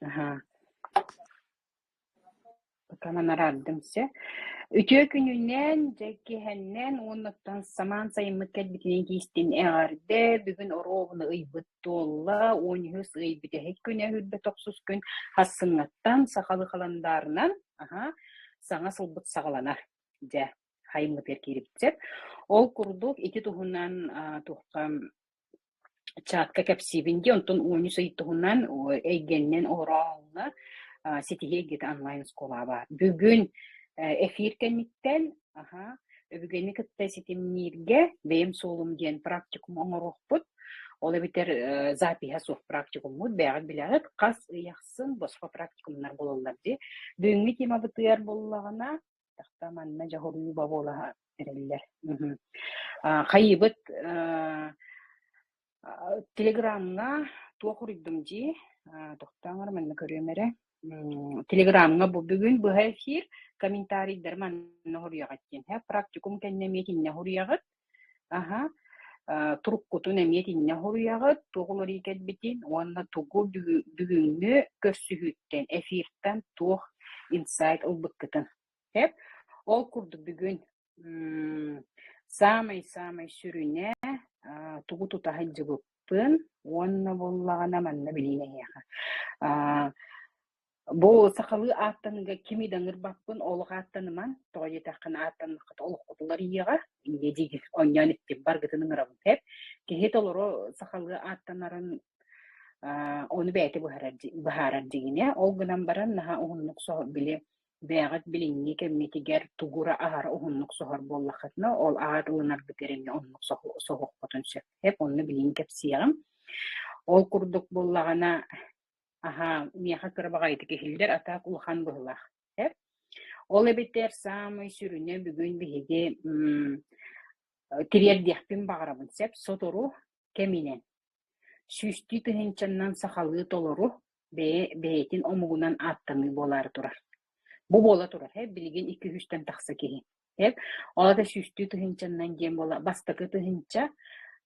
Аһаа. Пока араардым все. Үтүө күнүнэн, дьэкиһэннэн уоннаттан самаан сайыммыт кэлбитинэн киистин эҕэрдэ. Бүгүн оруобуна ыйбыт туолла, 13 ый бүтэһик күнэ үрдэ тохсус күн хассыҥҥаттан сахалыы халандаарынан аһаа, саҥа сылбыт саҕаланар. Дьэ, хайыммытыгар киирибитсэр. Ол курдук ити туһунан туохха чатка кэпсиибин дии, онтон 13 ый туһунан эйгэннэн олорооҥҥо ситиһии эйгэтэ онлайн-оскуола баар. Бүгүн эфир кэнниттэн аһа, өбүгэни кытта ситимнииргэ бэйэм суолум диэн практикум оҥоруохпут. Ол эбэтэр запиһа суох практикуммут, бэйэҕит билэҕит, хас ый ахсын босхо практикумнар буолаллар дии. Бүгүҥҥү темабытыгар буоллаҕына, Тахта манна дьоһуруйуу бобуолаһа эрэллэр. Хайыыбыт Телеграмҥа туох уруйдум дии? Тохтооҥ эрэ манна көрүөм эрэ. Телеграмҥа бу бүгүн быһа эфир комментарийдары манна хоруйаҕыт диэн. Практикум кэннэ эмиэ итиннэ хоруйаҕыт. Аһа. Туруккутун эмиэ итиннэ хоруйаҕыт, туох уларыйыы кэлбитин уонна тугу бүгүҥҥү көрсүһүүттэн, эфиртэн туох инсайт ылбыккытын. Сөп. Ол курдук бүгүн саамай-саамай сүрүнэ тугу тута сылдьыбыппын уонна буоллаҕына манна билиин эһиэхэ. Бу сахалыы ааттаныыга кими да ыҥырбаппын, олох ааттанымаҥ, тоҕо диэтэххинэ ааттаннаххыт олоххут уларыйыаҕа, инньэ диигин оонньоон иттим, баргытын ыҥырабын сөп. Киһи толору сахалыы ааттанарын ону бэйэтэ быһаарар быһаарар дьиҥинэ, ол гынан баран наһаа уһуннук соһ били бэйэҕит билиҥҥи кэмҥитигэр тугура аһара уһуннук соһор буоллаххытына, ол аат ылынаргытыгар эмиэ оннук соһуоххутун сөп. Сөп, онно билигин кэпсиэҕим. Ол курдук буоллаҕына Аһаа, миэхэ кыра баҕайытык иһиллэр, а так улахан быһыылаах. Сөп. Ол эбэтэр саамай сүрүнэ бүгүн биһиги тириэрдиэхпин баҕарабын сөп. Сотору кэминэн сүүстүү тыһыынчаннан сахалыы толору бэйэ бэйэтин омугунан ааттаныы буолаары турар. Бу буола турар, ээ, билигин 200-тэн тахса киһи. Эп, ол аата сүүстүү тыһыынчаннан диэн буола бастакы тыһыынча,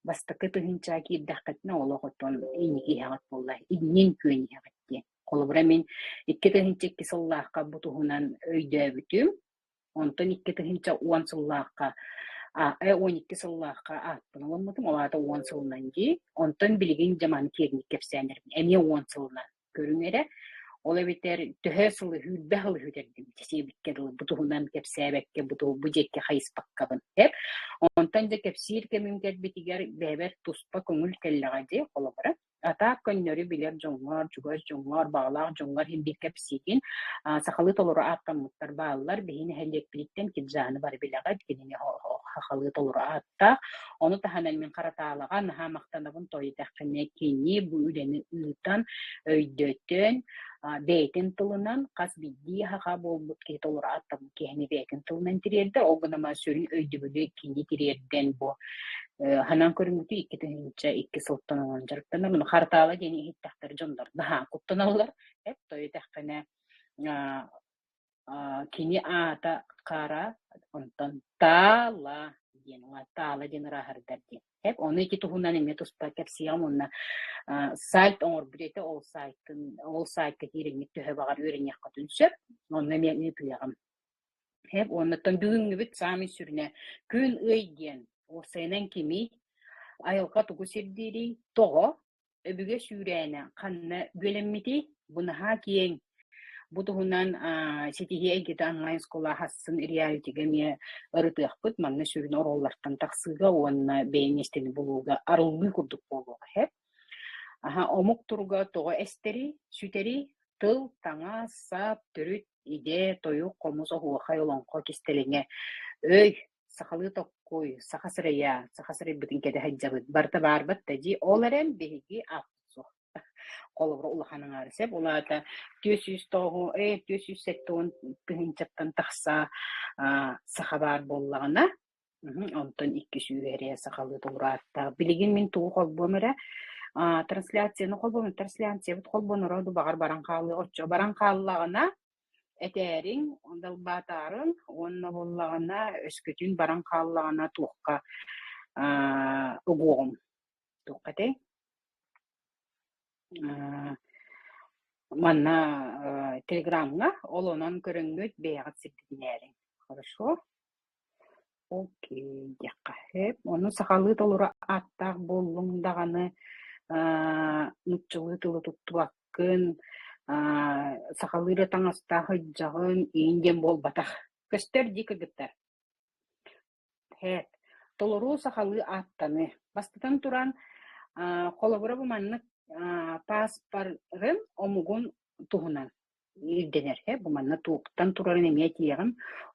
бастакы тыһыынчаҕа киирдэххитинэ олох оттон инники иһэҕит буолла, иннин күөн иһэҕит диэн. Холобура мин 2002 сыллаахха бу туһунан өйдөөбүтүм, онтон 2010 сыллаахха 12 сыллаахха ааппын ылыммытым, ол аата 10 сылынан дии. Онтон билигин дьэ маны киэҥник кэпсээн эрэбин, эмиэ 10 сылынан. Көрүҥ эрэ, ол эбэтэр төһө сылы, сүүрбэ сылы сүтэрдим сиэбиккэ дылы бу туһунан кэпсээбэккэ, бу туһу бу диэки хайыспаккабын эп. Онтон дьэ кэпсиир кэмим кэлбитигэр бэйэбэр туспа көҥүл кэллэҕэ дии, холобура. А так көннөрү билэр дьоҥҥор, чугас дьоҥҥор, баҕалаах дьоҥҥор иһин биир кэпсиигин. Сахалыы толору ааттаммыттар бааллар. Биһи нэһилиэкпититтэн Киджаны бары билэҕит, кинини сахалыы толору ааттаах. Ону таһынан мин Харатаалаҕа наһаа махтанабын тоҕо диэтэххинэ кини бу үлэни ыытан, өйдөтөн, бэйэтин тылынан хас биирдии саха буолбут киһи толору ааттаммыт киһини бэйэтин тылынан тириэрдэр. Ол гынан сүрүн өйдөбүлү кини тириэрдэн бу ханан көрүҥҥүтүй 2002 сылтан онон дьарыктанар. Ону Харатаала диэни иһиттэхтэр дьоннор наһаа куттаналлар. Эп тоҕо диэтэххинэ Кини аата Хара, онтон Таала диэн, Таала диэн ырааһырдар диэн. Эп ону ити туһунан эмиэ туспа кэпсиэҕим уонна сайт оҥорбут этэ, ол сайтын ол сайтка киирэҥҥит төһө баҕар үөрэниэххитин сөп. Онно эмиэ ыытыаҕым. Эп уоннаттан бүгүҥҥүбүт саамай сүрүнэ күн ый диэн уопсайынан кимий, айылҕа тугу сирдиирий, тоҕо Өбүгэ сүүрээнэ ханна үөлэммитий? Бу наһаа киэҥ. Бу туһунан ситиһии эйгэтэ онлайн-школа аһассын реалитига эмиэ ырытыахпыт. Манна сүрүн оруоллартан тахсыыга уонна бэйэ миэстэни булууга арыллыы курдук буолуоҕа иһэр. Аһа, омук туруга тоҕо эстэрий, сүтэрий? Тыл, таҥас, сап, төрүт, идэ, тойук, хомус, оһуохай, олоҥхо кистэлэҥэ, өй, сахалыы токкуй, саха сырайа, саха сырайбытын кэтэ сылдьабыт. Барыта баарбат да дии. Ол эрэн биһиги ааппыт суох. Холобура улахан аҥаара сөп. Ол аата 409 470 тыһыынчаттан тахса саха баар буоллаҕына, онтон 200 эрэ сахалыы толурааттаах. Билигин мин тугу холбуом эрэ трансляцияны холбуом, трансляциябыт холбоноро баҕар баран хаалыа. Оччо баран хааллаҕына Этээриҥ, далбаатаарыҥ уонна буоллаҕына өскөтүн баран хааллаҕына туохха угуоҕум, туохха этэй? Манна телеграмҥа ол онон көрөҥҥүт бэйэҕит сирдэтинээриҥ. Хорошо? Окей диэххэ сөп. Ону сахалыы толору ааттаах буоллуҥ даҕаны нууччалыы тылы туттубаккын, сахалыы эрэ таҥастаах сылдьаҕын иин диэн буолбатах. Көстөр дии кыргыттар. Һээт, толору сахалыы ааттаныы. Бастатан туран, холобура бу маннык пааспарын омугун туһунан ирдэнэр. Э, бу манна туохтан турарын эмиэ этиэҕим.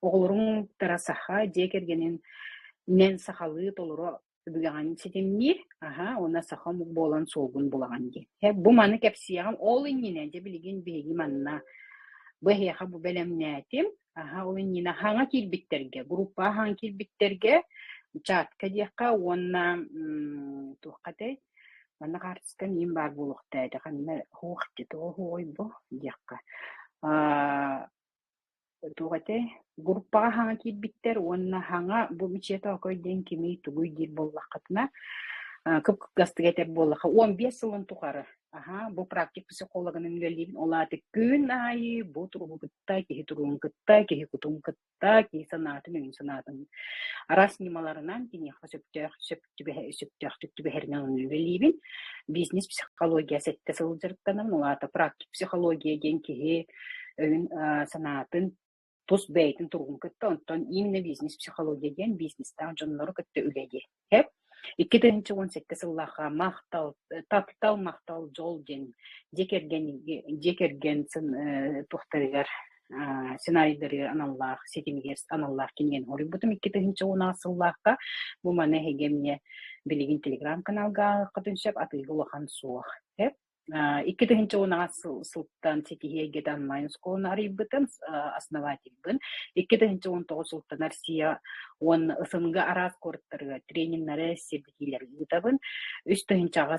Оҕолоруҥ омуктара саха дьиэ кэргэнинэн сахалыы толору өбүгэҕин ситимниир, аһа, уонна саха омук буолан суолгун булаҕын диэн. Э, бу маны кэпсиэҕим. Ол иннинэ, дьэ билигин биһиги манна бу эһиэхэ бу бэлэмнээтим. Аһа, ол иннинэ хаҥа киирбиттэргэ, группаҕа хаҥа киирбиттэргэ чатка диэххэ уонна туохха этэй? Манна хаартыска миин баар буолуохтаа этэ. Ханна суох дии, тоҕо суоҕуй бу диэххэ. Аа, туох этэй? Группаҕа хаҥа киирбиттэр уонна хаҥа бу Мичиэ Тоокой диэн кимий, тугуй диир буоллаххытына, кып-кылгастык этэр буоллахха, 15 сылын тухары аһаа, бу практик психологынан үлэлиибин. Ол аата күн аайы бу туругу кытта, киһи туругун кытта, киһи кутун кытта, киһи санаатын, өйүн санаатын араас ньымаларынан киниэхэ сөптөөх сөп түбэһэ сөптөөхтүк түбэһэринэн үлэлиибин. Бизнес психология сэттэ сыл дьарыктанабын. Ол аата практик психология диэн киһи өйүн санаатын тус бэйэтин туругун кытта, онтон именно бизнес-психология диэн бизнестаах дьоннору кытта үлэлиир. 2017 сыллаахха махтал, таптал, махтал, дьол диэн дьиэ кэргэн дьиэ кэргэн туохтарыгар сценарийдарыгар аналлаах ситимигэр аналлаах кинигэни хоруйбутум 2016 сыллаахха бу маны эһиги эмиэ билигин телеграм-каналга ааҕыаххытын сөп атыыга улахан суох. 2010 сылтан ситиһии эйгэтэ онлайн-оскуоланы арыйбытым, основательбын. 2019 сылтан Россия уонна СНГ араас куораттарыгар трениннэри, сирдэтиилэри ыытабын. 3008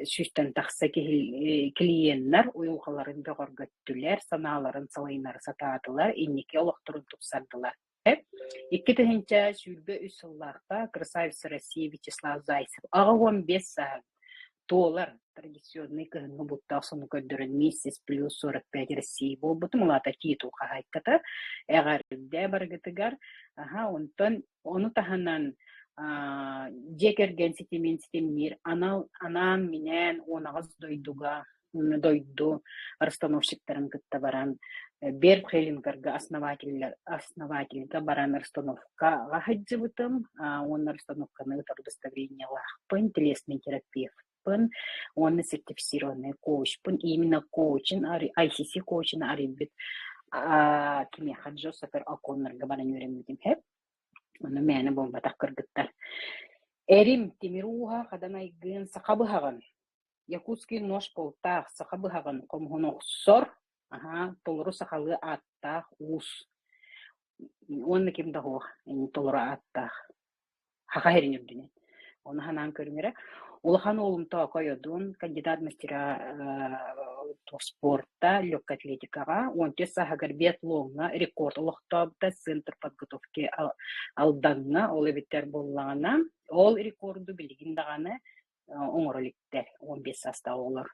сүүстэн тахса киһи клиеннэр уйулҕаларын бөҕөргөттүлэр, санааларын салайынары сатаатылар, инники олохторун тупсардылар. 2023 сыллаахха Красавица России Вячеслав Зайцев 85 сааһын туолар традиционнай кыһыҥҥы буттаах сону көрдөрөн «Миссис плюс 45 России» буолбутум, ол аата титул хаһаайката. Эҕэрдэ барыгытыгар. Аһа, онтон ону таһынан дьиэ кэргэн ситимин ситимниир анал анаан-минээн 18 дойдуга дойду расстановщиктарын кытта баран Берг Хеллингарга основательга баран расстановкаҕа сылдьыбытым уонна расстановканы ыытар удостоверениелаахпын, телесный терапевпын уонна сертифицированный коучпун. Именно коучин, ICC коучун арыйбыт кимиэхэ Джозефер О'Коннорга баран үөрэммитим. Ону мээнэ буолбатах кыргыттар. Эрим тимир ууһа хадан айгыын саха быһаҕын Якутский нож полтаах, саха быһаҕын хомуһун охсор, аһаа, толору сахалыы ааттаах уус. Уонна ким да суох толору ааттаах. Саха сирин үрдүнэн. Ону санаан көрүҥ эрэ. Улахан уолум Тоокой Одун, кандидат мастера спорта, легкой атлетикаҕа, 14 сааһыгар биатлоҥҥа рекорд олохтообута, центр подготовки Алдаҥҥа, ол эбитэр буоллаҕына, ол рекорду билигин даҕаны оҥоро иликтэр 15 саастаах оҕолор,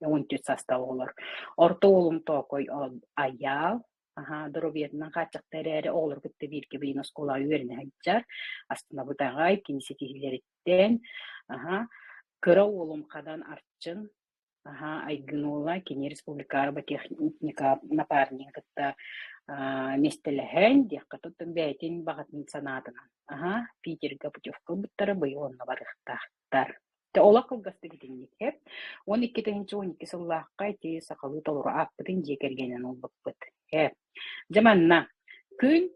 14 саастаах оҕолор. Орто уолум Тоокой Айаал, аһаа, доруобуйатынан хааччахта эрээри оҕолору кытта бииргэ билин оскуолаҕа үөрэнэ сылдьар, астынабыт аҕай, кини ситиһиилэриттэн. Аһаа, кыра уолум Хадан Арчын, Аһаа, Айгын уола, кини республика роботехника напарнигын кытта миэстэлэһэн, диэххэ туттан бэйэтин баҕатын санаатынан аһаа, Питергэ путевка ылбыттара быйыл онно барыахтаахтар. Дьэ, олох кылгастык итинник һэп. 12 12 сыллаахха ити сахалыы толору ааппытын дьиэ кэргэнинэн ылбыппыт. Һэп. Дьэ манна күн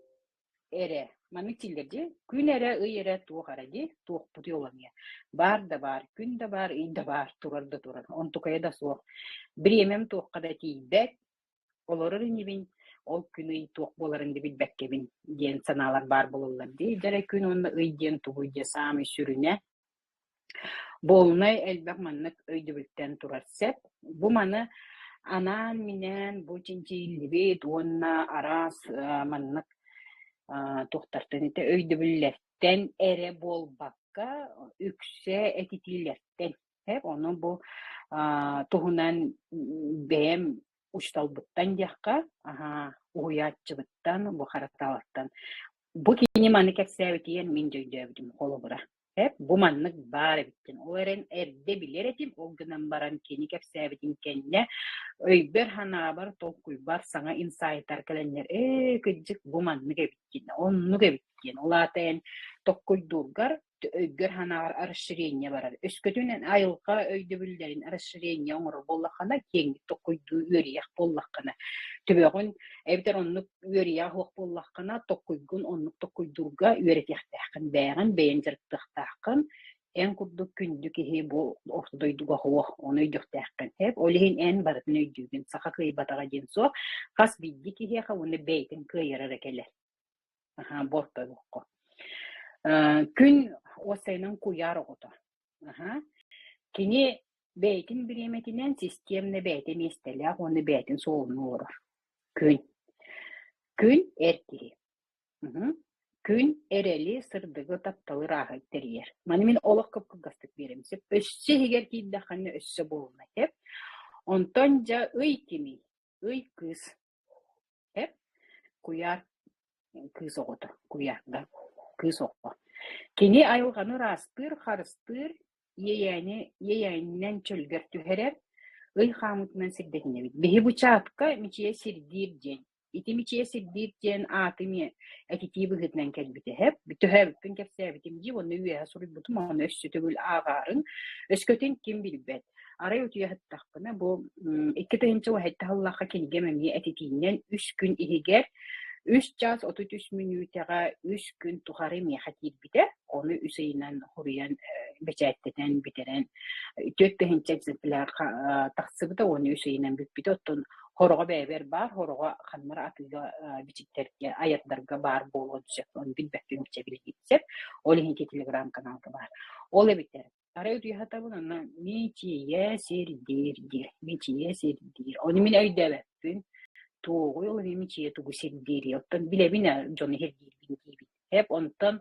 эрэ маннык дииллэр дии күн эрэ ый эрэ туох эрэ дии туохпутуй ол эмиэ баар да баар күн да баар ый да баар турар да турар онтукайа да суох бириэмэм туохха да тиийбэт олорор инибин ол күн ый туох буоларын да билбэккэбин диэн санаалар баар буолаллар дии дьэ эрэ күн уонна ый диэн тугуй диэ саамай сүрүнэ Буолунай элбэх маннык өйдөбүлтэн турар сөп. Бу маны анаан-минээн бу чинчийиллибит уонна араас маннык туохтартан этэ өйдөбүллэртэн эрэ буолбакка, үксэ этитиилэртэн. Ону бу Туһунан бэйэм учууталбыттан диэххэ, уһуйааччыбыттан, бу Харатаалаттан. Бу кини маны кэпсээбитигэр мин дьэ өйдөөбүтүм холобура. Эп бу маннык баар эбиттин. Ол эрэн эрдэ билэр этим, ол гынан баран кини кэпсээбитин кэннэ өйбөр-санаабар, толкуйбар саҥа инсайтар кэлэннэр ээ, кырдьык бу маннык эбит диэн, оннук эбит диэн. Ол аата эн токкуйдуургар өйгөр-санааҕар расширение барар. Өскөтүн эн айылҕа өйдөбүллэрин расширение оҥорор буоллаххына, киэҥник токкуйдуу үөрүйэх буоллаххына, төбөҕүн эбэтэр оннук үөрүйэх суох буоллаххына, токкуйгун оннук токкуйдуурга үөрэтиэхтээххин, бэйэҕин бэйэҥ дьарыктыахтааххын. Эн курдук күндү киһи бу орто дойдуга суох, ону өйдүөхтээххин. Эп ол иһин эн барытын өйдүүгүн, саха кыайбатаҕа диэн суох, хас биирдии киһиэхэ уонна бэйэтин кыайара эрэ кэлэр. Аһаа, бу орто олоххо. Күн уопсайынан куйаар оҕото. Аһаа. Кини бэйэтин бириэмэтинэн систиэмнэ бэйэтэ миэстэлээх уонна бэйэтин суолун олорор. Күн. Күн эр киһи. Күн эрэли, сырдыгы, тапталы ырааһы тэрийэр. Маны мин олох кып-кылгастык биэрэм сөп. Өссө иһигэр киирдэххинэ өссө буолунай сөп. Онтон дьэ ый кимий? Ый кыыс. Эп куйаар кыыс оҕото, куйаарга кыыс оҕо. Кини айылҕаны ыраастыыр, харыстыыр, иэйээни иэйээнинэн чөлүгэр түһэрэр, ый хаамыытынан сирдэтинэбит. Биһи бу чаатка Мичийэ сирдиир диэн. Ити Мичийэ сирдиир диэн ааты эмиэ этитии быһыытынан кэлбитэ. Эп төһөөбүппүн кэпсээбитим дии уонна үөһэ суруйбутум, ону өссө төгүл ааҕаарыҥ. Өскөтүн ким билбэт. Арай утуйа сыттахпына, бу 2017 сыллаахха кинигэм эмиэ этитиинэн үс күн иһигэр үс чаас 33 мүнүүтэҕэ үс күн тухары миэхэ киирбитэ. Ону үс ыйынан суруйан, бэчээттэтэн бүтэрэн, 4000 экземпляр тахсыбыта уонна үс ыйынан бүппүтэ. Оттон хороҕо бэйэбэр баар, хороҕо ханна эрэ атыыга бичиктэргэ, айардарга баар буолуон сөп. Ону билбэппин билигин сөп. Ол иһин ити телеграм-каналга баар. Ол эбэтэр Арай утуйа сатабын онно мичийэ сирдиир диир, мичийэ сирдиир. Ону мин өйдөөбөппүн. Туоҕуй ол иһин мичийэ тугу сирдиирий? Оттон билэбин ээ дьону сирдиирбин диибин. Эп онтон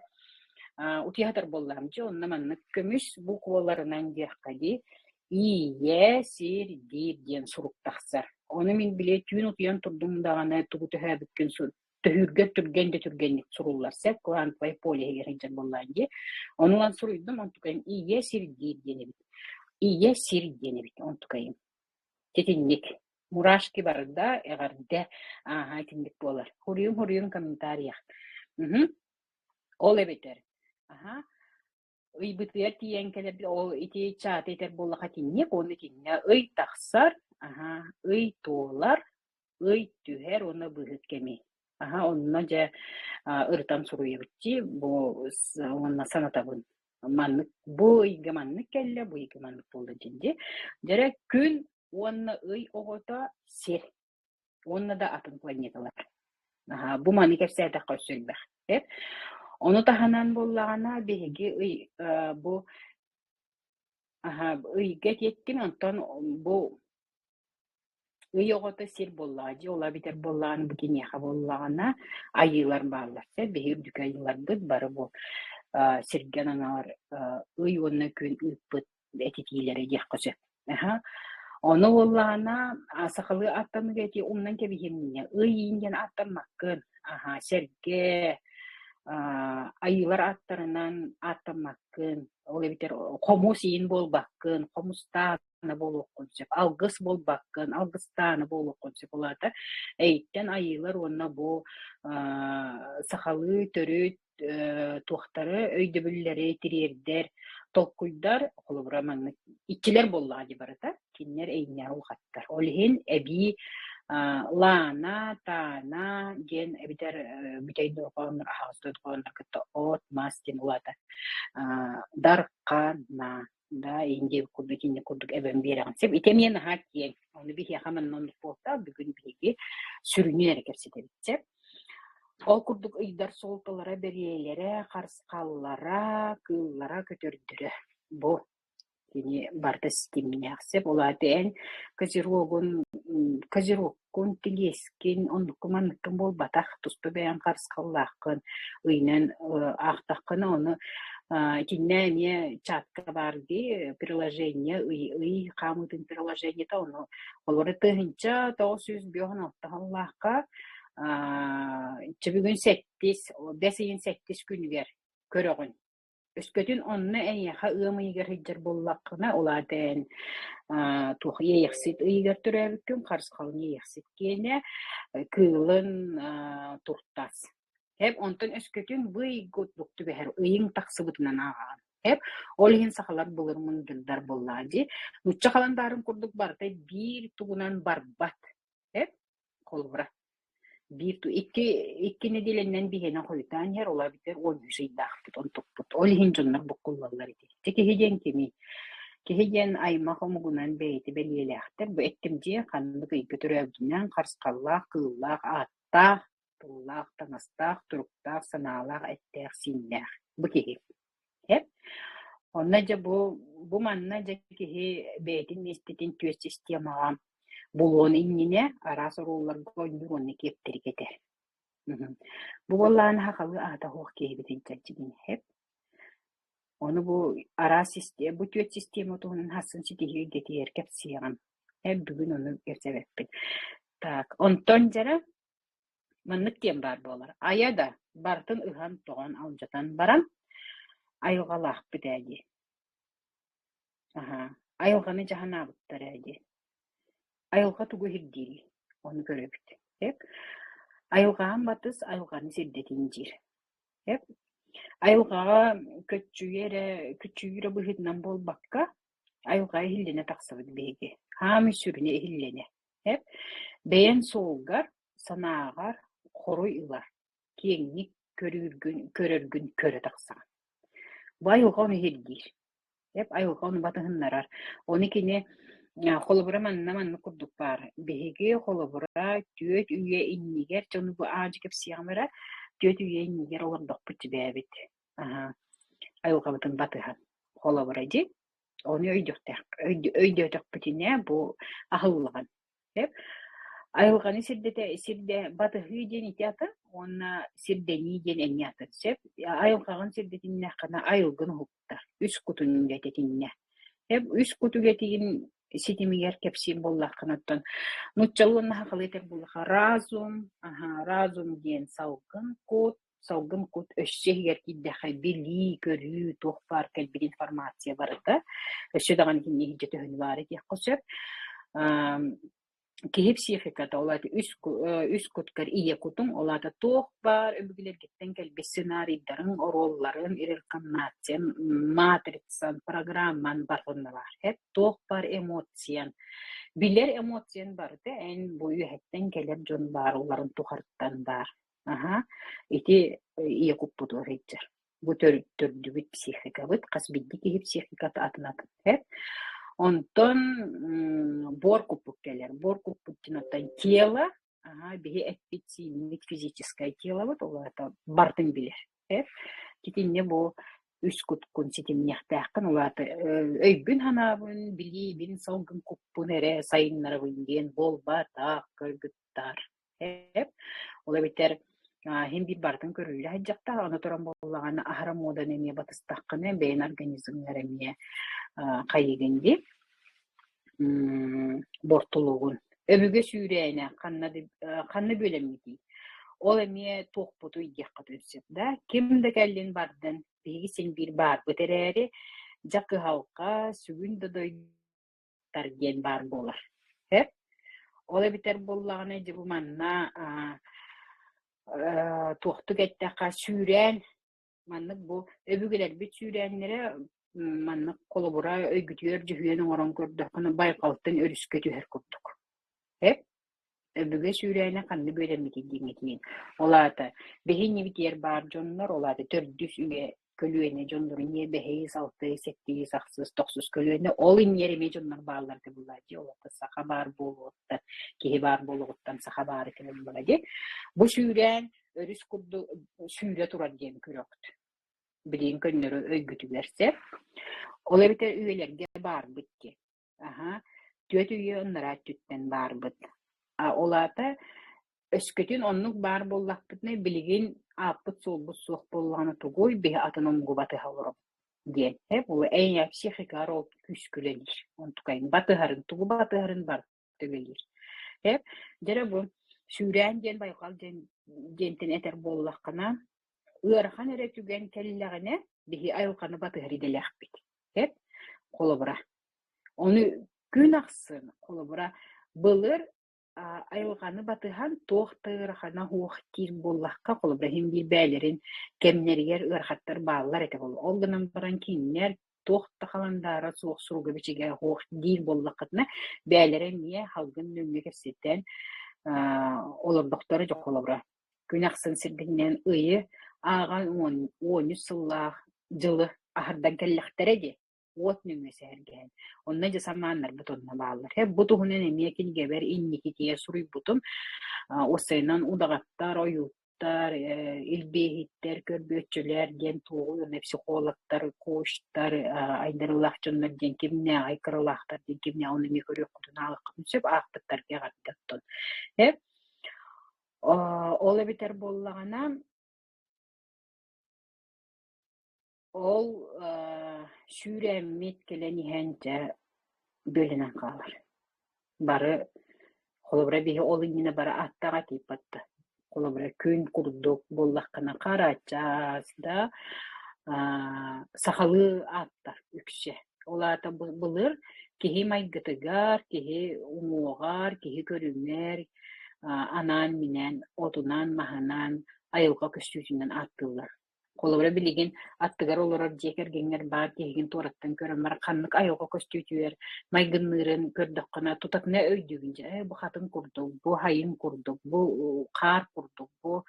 утуйа сытар буоллаҕым дьэ онно маннык көмүс букваларынан диэххэ дии ийэ сирдиир диэн сурук тахсар. Ону мин били түүн утуйан турдум даҕаны тугу төһөөбүккүн төһүүргэр түргэн да түргэнник суруллар сөп квантовай поле иһигэр сылдьар буоллаҕын дии. Ону ылан суруйдум, онтукайым ийэ сирдиир диэн эбит. Ийэ сир диэн эбит онтукайым. Итинник. Мурашки барда, эҕэрдэ, ааһа итинник буолар. Хуруйуҥ хуруйуҥ комментариях. Ол эбэтэр, аха, ыйбытыгар тиийэн кэлэр ол ити чааты этэр буоллахха итинник уонна итиннэ ый тахсар, аха, ый туолар, ый түһэр уонна быыһык кэми. Аһа, онно дьэ ырытан суруйабыт дии, бу уонна санатабын. Маннык бу ыйга маннык кэллэ, бу ыйга маннык буолла диэн дии. Дьэрэ күн уонна ый оҕото сир уонна да атын планеталар. Аһа, бу маны кэпсээтэххэ өссө элбэх. Ону таһынан буоллаҕына биһиги ый бу аһа, ыйга этиэттим, онтон бу Ый оҕото сир буоллаҕа дии, ол эбэтэр буоллаҕына бу киниэхэ буоллаҕына айыылар бааллар сөп, биһиги үрдүкү айыыларбыт бары бу сиргэ ананалар ый уонна күн ыыппыт этитиилэрэ диэххэ сөп. Аһа. Ону буоллаҕына сахалыы ааттаныыга ити умнан кэбиһиэм иннинэ ый иин диэн ааттаммаккын, аһа, сэргэ, айыылар ааттарынан ааттаммаккын, ол эбэтэр хомус иин буолбаккын, хомустаах буолуоххун сөп, алгыс буолбаккын, алгыстааны буолуоххун сөп. Ол аата эйиттэн айыылар уонна бу сахалыы төрүт туохтары, өйдөбүллэри тириэрдэр толкуйдар, холобура маннык иччилэр буоллаҕа дии барыта, кинилэр эйиннээх улахаттар. Ол иһин эбии Лаана, Таана диэн эбэтэр бүтэй дорҕооннор, аһаҕас дорҕооннор кытта от, мас диэн улаата Дархана Да, Индия курдук инник курдук эбэн биэрэҕин сөп. Ити эмиэ наһаа киэҥ. Ону биһиэхэ манна оннук буолта. Бүгүн биһиги сүрүнүн эрэ кэпсэтэбит сөп. Ол курдук ыйдар суолталара, бэлиэлэрэ, харысхаллара, кыыллара, көтөрдөрө. Бу кини барыта ситимнээх сөп. Ол аата эн козерогун, козерогкун, тилиэскин, оннуккун-манныккын буолбатах. Туспа бэйэҥ харысхаллааххын, ыйынан аахтаххына, ону. Итиннэ эмиэ чатка баар дии, приложение, ый, ый хаамыытын приложениета, ону олору 1996 сыллаахха бүгүн сэттис, бэс ыйын сэттис күнүгэр көрөҕүн. Өскөтүн онно эйиэхэ ыам ыйыгар сылдьар буоллаххына, ол аата эн туох иэйэхсит ыйыгар төрөөбүккүн, харысхалын иэйэхсит киэнэ, кыылын туртас. Эп онтон өскөтүн бу ыйга курдук түбэһэр ыйыҥ тахсыбытынан ааҕаҕын. Эп ол иһин сахалар былыр мындырдар буоллаҕа дии. Нуучча халандаарын курдук барыта биир тугунан барбат. Эп холобура биир икки икки нэдиэлэннэн биһиэнэ хойутаан иһэр, ол эбэтэр 13 ыйдаахпыт, онтукпут. Ол иһин дьоннор буккуллаллар ити. Дьэ киһи диэн кимий? Киһи диэн аймах омугунан бэйэтэ бэлиэлээхтэр. Бу эттим дьиэ ханнык ыйга төрөөбүтүнэн харысхаллаах, кыыллаах, ааттаах, тыллаах, таҥастаах, туруктаах, санаалаах, эттээх-сииннээх. Бу киһи. Эп. Онно дьэ бу, бу манна дьэ киһи бэйэтин миэстэтин түөс системаҕа булуон иннинэ араас оруолларга оонньуур уонна киэптэри кэтэр. Бу буоллаҕына сахалыы аата суох киһибитин чэрчитин эп. Ону бу араас система, бу түөрт система туһунан хассын ситиһии өйдөтүгэр кэпсиэҕим. Эп бүгүн ону кэпсэбэппин. Так, онтон дьэрэ Маннык диэн баар буолар: айа да, барытын ыһан-тоҕон, алдьатан баран, айылҕалаахпыт ээ дии. Аһаа, айылҕаны дьаһанаабыттар ээ дии. Айылҕа тугу ирдиирий? Ону көрөбүт. Эп айылҕаҕын батыс, айылҕаны сирдэтин диир. Эп айылҕаҕа көччүйэ эрэ, көччүйүү эрэ быһыытынан буолбакка, айылҕа иһиллэнэ тахсабыт биһиги. Хаамый сүрүнэ иһиллэнэ. Эп бэйэҥ суолгар, санааҕар хоруй ыла, киэҥник көрүүргүн, көрөргүн көрө тахсаҕын. Бу айылҕа ону иһирдиир. Эп айылҕа ону батыһыннарар. Ону кини холобура манна маннык курдук баар. Биһиги холобура түөрт үйэ иннигэр дьону бу аадьы кэпсиэҕим эрэ, түөрт үйэ иннигэр олордохпут дьибээбит. Аһаа, айылҕабытын батыһан. Холобура дии. Ону өйдүөхтээх өйдөөтөхпүтүнэ бу аһыллаҕын. Сөп. Айылҕаны сирдэтэ сирдэ батыһыы диэн ити атын уонна сирдэнии диэн эмиэ атын. Сөп. Айылҕаҕын сирдэтиннэххинэ айылгын уһуктар, үс кутун үлэтэтиннэ. Сөп. Үс кут үлэтигин ситимигэр кэпсиир буоллаххына оттон нууччалыы уонна сахалыы этэр буоллахха разум, аһа, разум диэн салгын кут, салгын кут өссө иһигэр киирдэххэ билии, көрүү, туох баар кэлбит информация барыта өссө даҕаны итиннэ иһирдьэ төһөнү баара диэххэ сөп. Киһи психиката, ол аата үс, үс куткар ийэ кутуҥ, ол аата туох баар өбүгэлэргиттэн кэлбит сценарийдарыҥ, оруолларын, реинкарнациян, матрицан, программан барытын баар. Туох баар эмоциян, билэр эмоциян барыта эн бу үөһэттэн кэлэр дьон баар уларын тухарыттан баар. Аһаа, ити ийэ куппутугар сылдьар. Бу төрдүбүт психикабыт, хас биирдии киһи психиката атын-атын эт. Онтон буор куппут кэлэр. Буор куппут диэн оттон тело, аһаа, биһи эппит-сииммит физическое телобыт, ол аата барытын билэр. Эт. Итиннэ бу үс куткун ситимниэхтээххин, ол аата өйбүн-санаабын, билиибин, салгын куппун эрэ сайыннарабын диэн буолбатах, кыргыттар. Эп. Ол эбэтэр иһин биир барытын көрүллэ сылдьахтаах, аны туран буоллаҕына аһара муоданы эмиэ батыстаххына бэйэн организмҥар эмиэ хайыгын дии бортулугун. Өбүгэ сүүрээнэ ханна да ханна бүөлэммитий? Ол эмиэ туохпутуй диэххэ сөп да? Ким да кэллин бардын, биһиги син биир баарбыт эрээри, дьэ кыһалҕа, сүгүн да дойду диэн баар буолар. Сөп? Ол эбэтэр буоллаҕына дьэ бу манна туохтук эттэххэ сүүрээн маннык бу өбүгэлэрбит сүүрээннэрэ маннык холобура өйгүтүгэр дьүһүйэн оҥорон көрдөххүнэ байҕалтан өрүскэ түһэр курдук. Сөп? Өбүгэ сүүрээнэ ханна үөрэммитий диэҥҥитиин. Ол аата биһи иннибитигэр баар дьоннор, ол аата төрдүс үйэ көлүөнэ дьоннору ийэ бэһис, алтыс, сэттис, ахсыс, тохсус көлүөнэ ол иннигэр эмиэ дьоннор бааллар этэ буоллаа дии. Ол аата саха баар буолуоҕуттан, киһи баар буолуоҕуттан саха баар этэ буоллаҕа дии. Бу сүүрээн өрүс курдук сүүрэ турар диэн көрөҕүт. Билигин көннөрү өйгүтүгэр сөп. Ол эбэтэр үйэлэргэ баарбыт диэн. Аһаа, түөрт үйэ ынараа өттүттэн баарбыт. А ол аата. Өскөтүн оннук баар буоллахпытына, билигин ааппыт-суолбут суох буоллаҕына тугуй, биһи атын омугу батыһа олоробут диэн. Ээ, бу эйэ психикаҕар ол күүскүлэнир. Онтукайын батыһарын, тугу батыһарын барыта үлэлиир. Ээ, дьэ бу сүүрээн диэн байҕал диэн диэнтэн этэр буоллаххына, ыарахан эрэ түгэн кэллэҕинэ, биһи айылҕаны батыһар идэлээхпит. Эп, холобура. Ону күн ахсын, холобура, былыр айылҕаны батыһан туох да ыарахана суох диир буоллахха, холобура, иһин биир бэйэлэрин кэмнэригэр ыарахаттар бааллар этэ буолуо. Ол гынан баран кинилэр туох да халандаара суох, суруга-бичигэ суох диир буоллаххытына, бэйэлэрэ эмиэ салгын нөҥүө кэпсэтэн олордохторо дьэ холобура. Күн ахсын сиргинэн ыйы ааҕан 13 сыллаах дьылы аһардан кэллэхтэрэ дии уот нөҥүө сэһэргэһэн. Онно дьэ самааннарбыт онно бааллар. Бу туһунан эмиэ кинигэбэр инникитигэр суруйбутум. Уопсайынан удаҕаттар, ойууттар, илбиэһиттэр, көрбүөччүлэр диэн туоҕу уонна психологтар, коучтар, айдарыылаах дьоннор диэн кимнээҕий, кыралаахтар диэн кимнээҕий ону эмиэ көрүөххүтүн, ааҕыаххытын сөп, аахпыттарга эҕэрдэ оттон. Ол эбэтэр буоллаҕына Ол сүүрээммит кэлэн иһэн дьэ бүөлэнэн хаалар. Бары холобура биһи ол иннинэ бары аттаах этииппэт да. Холобура күн курдук буоллаххына харачаас да сахалыы ааттар үксэ. Ол аата былыр киһи майгытыгар, киһи уҥуоҕар, киһи көрүҥэр анаан-минээн отунан-маһынан, айылҕа көстүүтүнэн ааттыыллар. Холобура, билигин аттыгар олорор дьиэ кэргэҥҥэр баар киһигин туораттан көрөн баран ханнык айылҕа көстүүтүгэр майгынныырын көрдөххүнэ, тутатына өйдүүгүн дьэ, ээ, бу хатыҥ курдук, бу хайыҥ курдук, бу хаар курдук, бу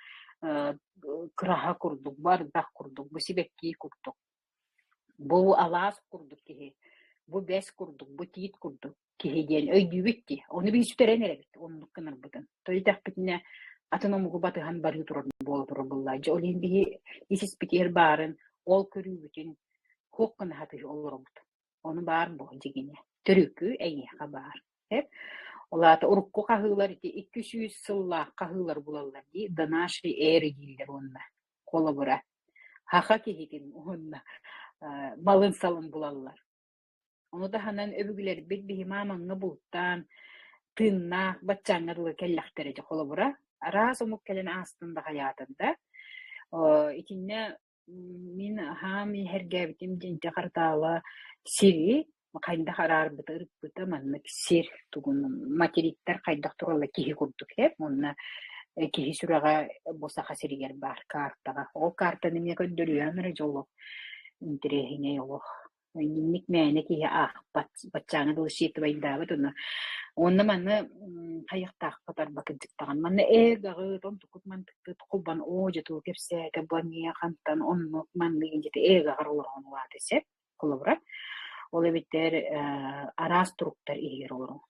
кыраһа курдук, бу ардах курдук, бу сибэкки курдук. Бу алаас курдук киһи, бу бэс курдук, бу тиит курдук киһи диэн өйдүүбүт дии. Ону биһи сүтэрэн эрэбит, оннук гынарбытын. То итэхпитинэ атын омугу батыһан барыы турар буола турар буоллаа. Дьэ, ол иһин биһи ис-испитигэр баарын, ол көрүүбүтүн хуох гына сатыы олоробут. Ону баар буо дьигинэ. Төрүкү эйиэхэ баар. Эп. Ол аата урукку хаһыылар ити 200 сыллаах хаһыылар булаллар дии, до нашей эры дииллэр уонна холобура Саха киһитин уонна малын-салын булаллар. Ону таһынан өбүгэлэрбит биһи маамаҥҥа бултаан, тыыннаах баччааҥҥа дылы кэллэхтэрэ дьэ холобура, араас омук кэлэн аастын да хайаатын да. Итиннэ мин аһаам иһэргээбитим дьинтэ хартаала сири хайдах араарбыта, ырыппыта маннык сир тугун материктар хайдах тураллар киһи курдук ээ уонна киһи сүрэҕэ бу Саха сиригэр баар картаҕа. Ол картаны эмиэ көрдөрүөм эрэ дьэ олох интэриэһинэй олох. Инник мээнэ киһи аахпат, баччааҥҥа дылы считывайдаабыт уонна уонна маны хайыахтаахпыт арба кырдьыктаҕын. Манна ээ даҕыт, онтукут мантыккыт холбон оо дьэ тугу кэпсээтэ бу эмиэ хантан оннук маннык дьэ ээ гаҕар олороҕун улаата сөп. Холобура, ол эбэтэр араас туруктар иһигэр олоруҥ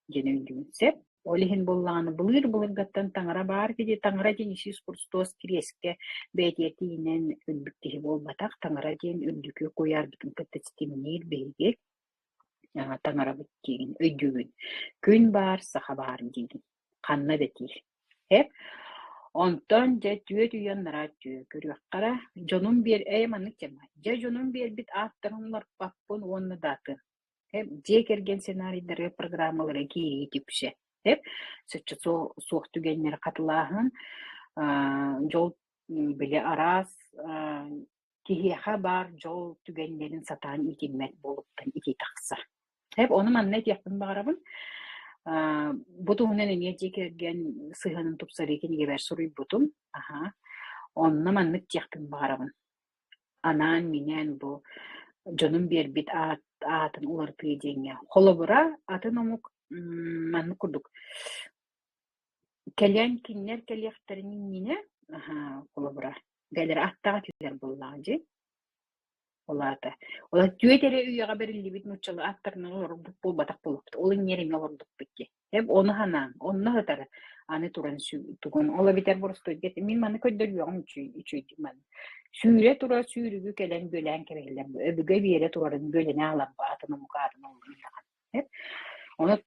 диэн өйдүүн сөп. Ол иһин буоллаҕына былыыр-былыргаттан таҥара баар киһи, таҥара диэн Иисус Христос кириэскэ бэйэтигэр тиийинэн өлбүт киһи буолбатах. Таҥара диэн үрдүкү куйаарбытын кытта ситимниир биһиги таҥарабыт диигин өйдүүгүн. Күн баар, саха баар диигин. Ханна да тиий. Эп. Онтон дьэ түөрт үйэ анараа өттүгэр көрүөххэ эрэ, дьонум биэр ээ маннык тема. Дьэ дьонум биэрбит ааттарын уларпаппын уонна да атын. Эп дьиэ кэргэн сценарийдарыгар программалара киирии түксэ. Эп соччо суох түгэннэри хатылааһын, дьол били араас киһиэхэ баар дьол түгэннэрин сатаан иитиммэт буолуттан ити тахсар. Эп ону манна этиэхпин баҕарабын. Бу туһунан эмиэ дьиэ кэргэн сыһыанын тупсарыы кинигэбэр суруйбутум. Аһаа. Онно маннык диэхпин баҕарабын. Анаан-минээн бу дьонум биэрбит аат аатын уларытыы диэҥҥэ. Холобура, атын омук маннык курдук кэлэн кинилэр кэлиэхтэрин иннинэ, аһаа, холобура, бэйэлэрэ аттаах этилэр буоллаҕа дии. Ол аата, ол түөрт эрэ үйэҕэ бэриллибит нууччалыы ааттарынан олорбут буолбатах буолуохпут. Ол иннигэр эмиэ олордукпут дии. Эп ону санааҥ, онно сытар аны туран тугун ол эбэтэр боростуойга мин маны көрдөрүөҕүм үчүгэйдик маны. Сүүрэ тура сүүрүгү кэлэн бүөлээн кэбиһэллэр. Өбүгэ биэрэ турарын бүөлэнэ аҕаларба атын омук аатын ыллын даҕаны. Онон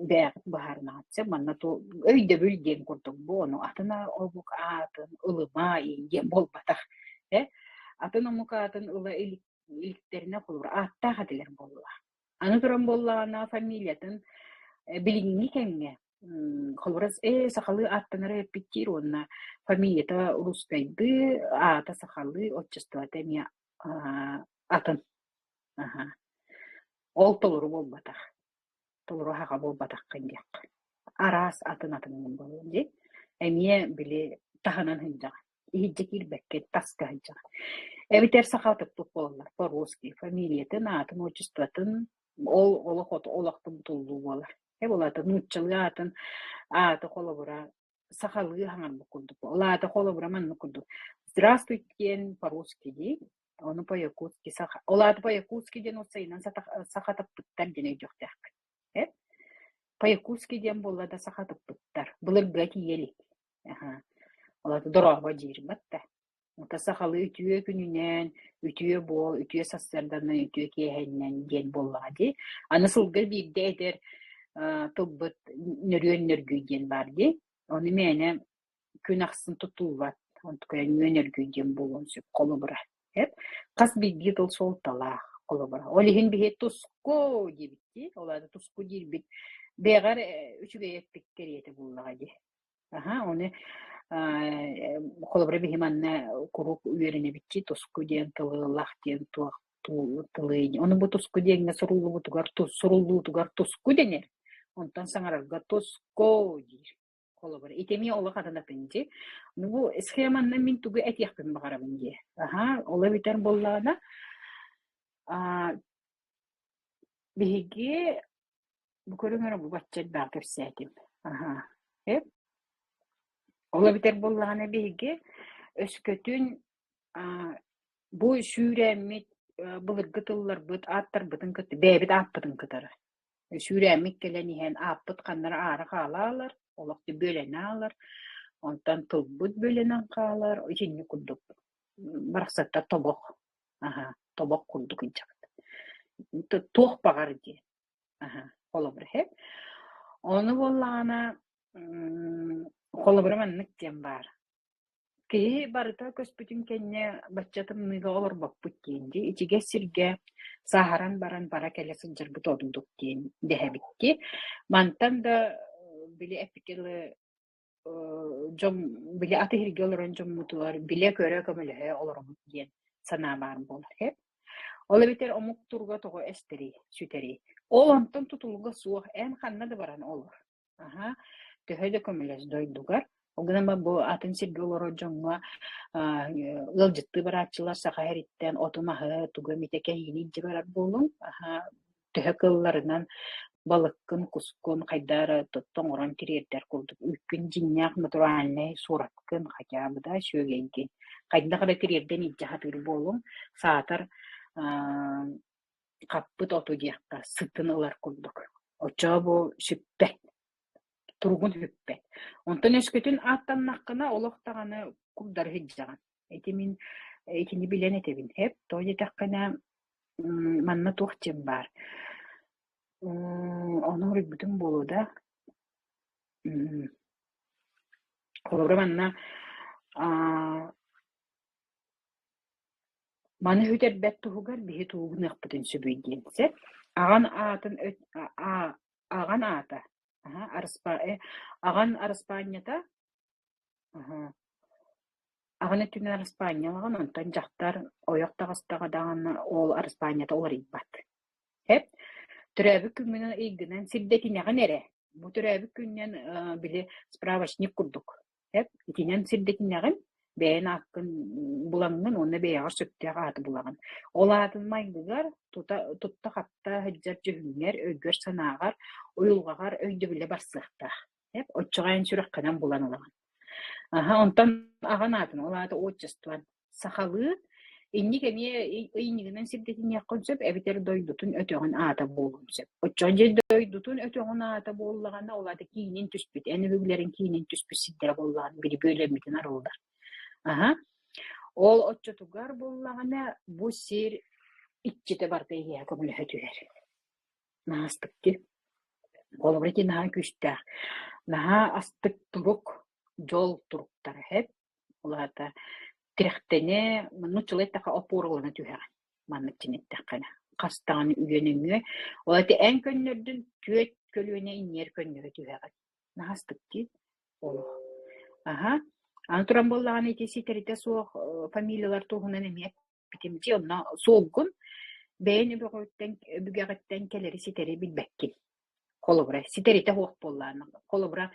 бэйэҕит быһаарынаҕыт сөп манна өйдөбүл диэн курдук бу ону атын омук аатын ылыма диэн буолбатах. Э? Атын омук аатын ыла иликтэринэ холобур ааттаах этилэр буолла. Аны туран буоллаҕына фамилиятын билиҥҥи кэмҥэ холобура ээ сахалыы ааттанара эппиттиир уонна фамилията русскайдыы, аата сахалыы, отчествота эмиэ атын. Аһа. Ол толору буолбатах. Толору аһаҕа буолбатаххын диэххэ. Араас атын-атын буолуо дии. Эмиэ били таһынан сылдьаҕын. Иһирдьэ киирбэккэ таска сылдьаҕын. Эбэтэр сахатыппыт буолаллар по-русски фамилиятын, аатын, отчествотын ол олох олохтон бутуллуу буолар. Э буолаата нууччалыы аатын ааты холобура сахалыы хаҥарбыт курдук. Ол аата холобура маннык курдук. Здравствуйте диэн по-русски дии, ону по-якутски саха. Ол аата по-якутски диэн уопсайынан сахатыппыттар диэн өйдүөхтээхпит. Э? По-якутски диэн буолла да сахатыппыттар. Былыргыга тиийэ илик. Аха. Ол аата дорообо диир батта. Ата сахалыы үтүө күнүнэн, үтүө буол, үтүө сарсыарданан, үтүө киэһэннэн диэн буоллаҕа дии. Аны сылга биирдэ этэр тылбыт нөрүөн нөргүй диэн баар дии. Ону мээнэ күн ахсын тутуллубат. Онтукайа ньүөн өргүй диэн буолуон сөп холобура. Эп хас биирдии тыл суолталаах холобура. Ол иһин биһи туску диэбит дии. Ол аата туску диирбит бэҕэр үчүгэй эппит кэриэтэ буоллаҕа дии. Аһа, ону холобура биһи манна куруук үөрэнэбитчи туску диэн тылы, лах диэн туох тылы ону бу туску диэҥҥэ суруллубутугар суруллуутугар туску дэнэр. Онтон саҥарарга туску диир. Холобура, ити эмиэ олох атын атын дии. Бу схеманнан мин тугу этиэхпин баҕарабын дии. Аһа, ол эбэтэр буоллаҕына, биһиги Бу көрүҥ эрэ бу бачча элбэҕи кэпсээтим. Аһаа. Эп. Ол эбэтэр буоллаҕына биһиги өскөтүн бу сүүрээммит былыргы тылларбыт ааттарбытын кытта бэйэбит ааппытын кытары сүүрээммит кэлэн иһэн ааппыт ханна эрэ аара хаалаалар, олох да бүөлэнэ аалар, онтон тылбыт бүөлэнэн хаалар, итинник курдук барахсаттар тобох, аһаа, тобох курдук илдьэҕит. Туох баҕар диэн. Аһа, холобур иһэ. Ону буоллаҕына, холобура маннык диэн баар. Киһи барыта көспүтүн кэннэ бачча тымныыга олорбоппут диэн дии, ичигэс сиргэ сааһыран баран бара-кэлэ сылдьарбыт ордук диэн дэһэбит дии. Мантан да били эппиккэ дылы дьон били аты иһиргэ олорон дьоммутугар билэ-көрө көмөлөһө олоробут диэн санаа баар буолар һэ. Ол эбэтэр омук туруга тоҕо эстэрий, сүтэрий. Ол онтон тутулуга суох эн ханна да баран олор. Аһа, төһө да көмөлөс дойдугар. Ол гынан баран бу атын сиргэ олорор дьоҥҥо ыалдьыттыы барааччылар саха сириттэн оту-маһы, тугу эмитэ кэһиини илдьэ барар буолуҥ. Аһа, төһө кыалларынан балыккын, кускун хайдах эрэ тоҥорон тириэрдэр курдук үүккүн дьиҥнээх натуральнай суораккын хотя бы да сүөгэйгин хайдах эрэ тириэрдэн илдьэ сатыыр буолуҥ, саатар хаппыт оту диэххэ сытын ылар курдук. Оччоҕо бу сүппэт, туругун сүппэт. Онтон өскөтүн ааттаннаххына олох даҕаны курдары сылдьаҕын. Ити мин итини билэн этэбин эп, тоҕо диэтэххинэ манна туох диэн баар ону уруйбутум буолуо да холобура манна маны сүтэрбэт туһугар биһи тугу гыныахпытын сөбүй диэн сөп. Аҕан аатын аҕан аата аҕан араспаанньата Аҕын өттүнэн араспаанньалаҕын, онтон дьахтар ойох таҕыстаҕа даҕаны ол араспаанньата уларыйбат. Эп төрөөбүт күҥҥүнэн ыйгынан сирдэтинэҕин эрэ. Бу төрөөбүт күнүнэн били справочник курдук. Эп итинэн сирдэтинэҕин, бэйэн ааккын булаҥҥын уонна бэйэҕэр сөптөөх ааты булаҕын. Ол аатын майгыгар тута тутта-хапта сылдьар дьүһүҥҥэр, өйгөр-санааҕар, уйулҕаҕар өйдөбүлэ барсыахтаах. Эп оччоҕо эн сүрэххинэн булан ылаҕын. Аһа, онтон аҕан аатын, ол аата отчествон. Сахалыы инник эмиэ ыйынньыгынан сирдэтиниэххин сөп эбэтэр дойдутун өтөҕүн аата буолуон сөп. Оччоҕо дьэ дойдутун өтөҕүн аата буоллаҕына, ол аата киинин түспүт, эн өбүгэлэриҥ киинин түспүт сирдэрэ буоллаҕына, били бүөлэммитин арыллар. Аһа. Ол оччотугар буоллаҕына, бу сир иччитэ барыта эйиэхэ көмөлөһө түһэр. Наһаастык дии. Холобура ити наһаа күүстээх, наһаа астык турук, дьол туруктара эһэт. Ол аата тирэхтэнэ, нууччалыы эттэххэ опоралана түһэҕин, маннык дьин эттэххинэ. Хас даҕаны үйэ нөҥүө. Ол аата эн көннөрдүн түөрт көлүөнэ иннигэр көннөрө түһэҕин. Наһаа астык дии олох. Аһа. Аны туран буоллаҕына ити ситэритэ суох фамилиялар туһунан эмиэ эппитим дии, онно суолгун бэйэн өбөҕүттэн өбүгэҕиттэн кэлэри ситэри билбэккин. Холобура, ситэритэ суох буоллаҕына. Холобура,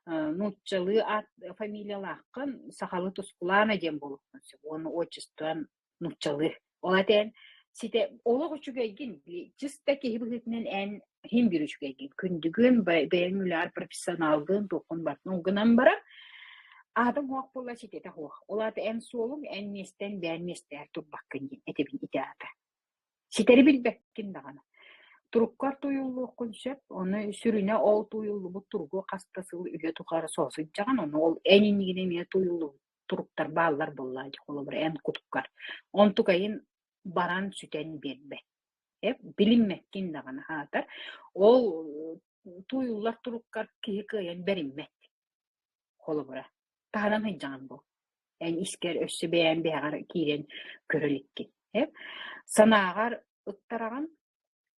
нууччалыы аат фамилиялааххын, сахалыы Тускулаана диэн буолуоххун сөп уонна отчествон нууччалыы. Ол этэн ситэ олох үчүгэйгин, чисто киһи быһыытынан эн иһин биир үчүгэйгин, күндүгүн, бэйэҥ үлэҕэр профессионалгын, туоххун барытын ол гынан баран аатыҥ суох буолла ситэтэ суох. Ол аата эн суолуҥ, эн миэстэҥ бэйэҥ миэстэҕэр турбаккын диэн этэбин ити аата. Ситэри билбэккин даҕаны. Туруккар тууйуллуоххун сөп, ону сүрүнэ ол тууйуллубут туругу хас да сыл үйэ тухары соһо сылдьаҕын, ону ол эн иннигинэ эмиэ тууйуллубут туруктар бааллар буоллаа дии, холобура эн куткар. Онтукайын баран сүтэн биэрбэт. Билиммэккин даҕаны аатар. Ол тууйуллар туруккар киһи кыайан бэриммэт. Холобура, таһынан сылдьаҕын бу. Эн искэр өссө бэйэҥ бэйэҕэр киирэн көрө иликкин. Санааҕар ыктараҕын,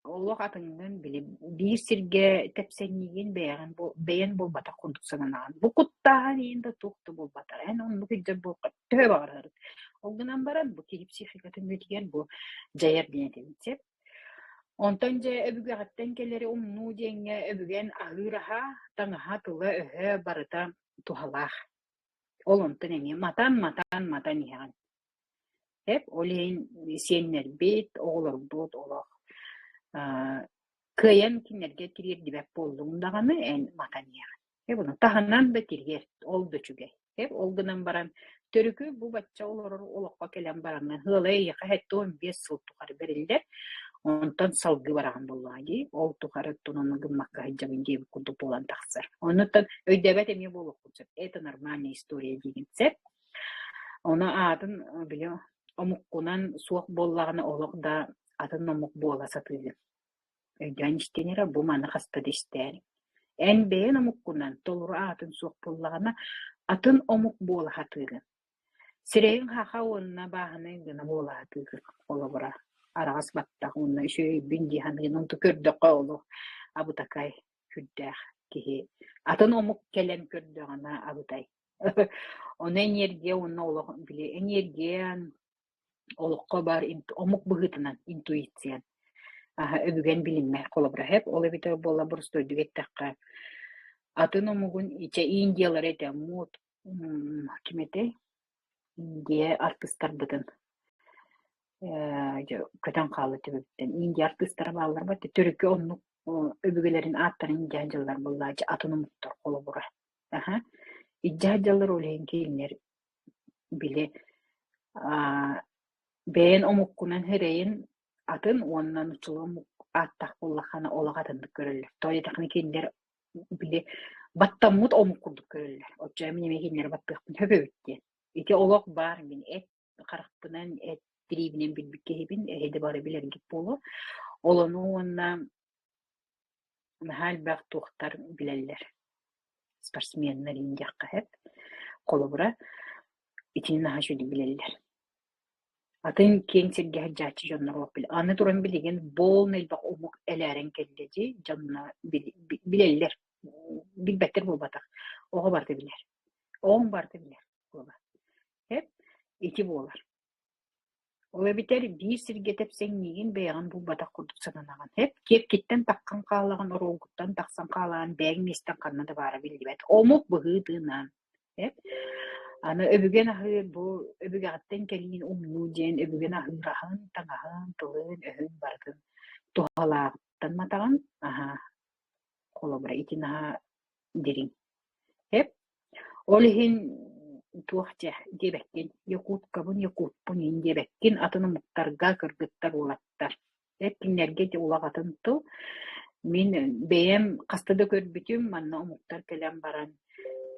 олох атыҥҥын били биир сиргэ тэпсэҥниигин бэйэҕин бэйэн буолбатах курдук сананаҕын. Бу куттааһын иһин да туох да буолбатах. Эн оннук илдьэр буолбат төһө баҕарарыт. Ол гынан баран бу киһи психикатын үөтүгэр бу дьайар диэн этэбин сөп. Онтон дьэ өбүгэҕиттэн кэлэри умнуу диэҥҥэ өбүгэн аһыыр аһа, таҥаһа, тыла-өһө барыта туһалаах. Ол онтон эмиэ матан, матан, матан иһэҕин. Эп ол иһин сиэннэрбит, оҕолорбут олох кыайан кинилэргэ тириэрдибэт буоллуҥ даҕаны эн матан иһэҕин. Эп ону таһынан да тириэрт, ол да үчүгэй. Эп ол гынан баран төрүкү бу бачча олорор олоххо кэлэн бараҥҥын ыала эйиэхэ 75 сыл тухары бэриллэр, онтон салгыы бараҕын буоллаҕа дии, ол тухары оттон ону гыммакка сылдьабын диэбит курдук буолан тахсар. Оннуттан өйдөөбөт эмиэ буолуоххун сөп. Это нормальная история диигин сөп. Ону аатын били омуккунан суох буоллаҕына олох да атын омук буола сатыыгын. Өйдөөн истиҥ эрэ, бу маны хаста да истээр. Эн бэйэн омуккунан толору аатын суох буоллаҕына, атын омук буола сатыыгын. Сирэйиҥ хаха уонна бааһынай гына буола сатыыгын, холобура, араҕас баттах уонна үчүгэйбин дии саныыгын, онту көрдөххө олох абытакай сүрдээх киһи. Атын омук кэлэн көрдөҕүнэ абытай. Ону энергия уонна олох били энергиян олоххо баар омук быһыытынан интуициян өбүгэн билиммэт холобура сөп. Ол эбэтэр буолла боростуойдук эттэххэ атын омугун ичэ индиялары этэ муот ким этэй Индия артыыстарбытын көтөн хаалла түбүбүттэн Индия артыыстара бааллар бат төрүкү оннук өбүгэлэрин ааттарын илдьэ сылдьаллар буоллааччы атын омуктар холобура Аһа илдьэ сылдьаллар ол иһин кинилэр били бэйэн омуккунан сирэйин атын уонна нууччалыы омук ааттаах буоллаххына олох атыннык көрөллөр. Тоҕо диэтэххинэ кинилэр били баттаммыт омук курдук көрөллөр. Оччо мин эмиэ кинилэри баттыахпын сөп эбит диэн. Ити олох баар мин эт харахпынан, эт тириибинэн билбит киһибин, эһиги бары билэргит буолуо. Ол ону уонна наһаа элбэх туохтар билэллэр. Спортсменнар иин диэххэ сөп. Холобура, итини наһаа үчүгэй билэллэр. Атын киэҥ сиргэ сылдьааччы дьоннор олох билэ. Аны туран билигин буолна элбэх омук элээрэн кэллэ дии, дьонно билэллэр. Билбэттэр буолбатах. Оҕо барыта билэр. Оҕоҥ барыта билэр буолар. Эп ити буолар. Ол эбэтэр биир сиргэ тэпсэҥниигин бэйэҕин булбатах курдук сананаҕын. Эп киэпкиттэн таххан хаалаҕын, оруолгуттан тахсан хаалаҕын, бэйэҥ миэстэҥ ханна да баара биллибэт. Омук быһыытынан. Эп аны өбүгэн аһыыр бу өбүгэҕиттэн кэлиин умнуу диэн өбүгэн аһыыр аһын, таҥаһын, тылын-өһүн барытын туһалааҕыттан матаҕын. Аһаа, холобура ити наһаа дириҥ. Эп Ол иһин туох дьэ диэбэккин, якуткабын, якутпун иһин диэбэккин, атын омуктарга кыргыттар, уолаттар. Эт кинилэргэ ити улах атын тыл. Мин бэйэм хаста да көрбүтүм, манна омуктар кэлэн баран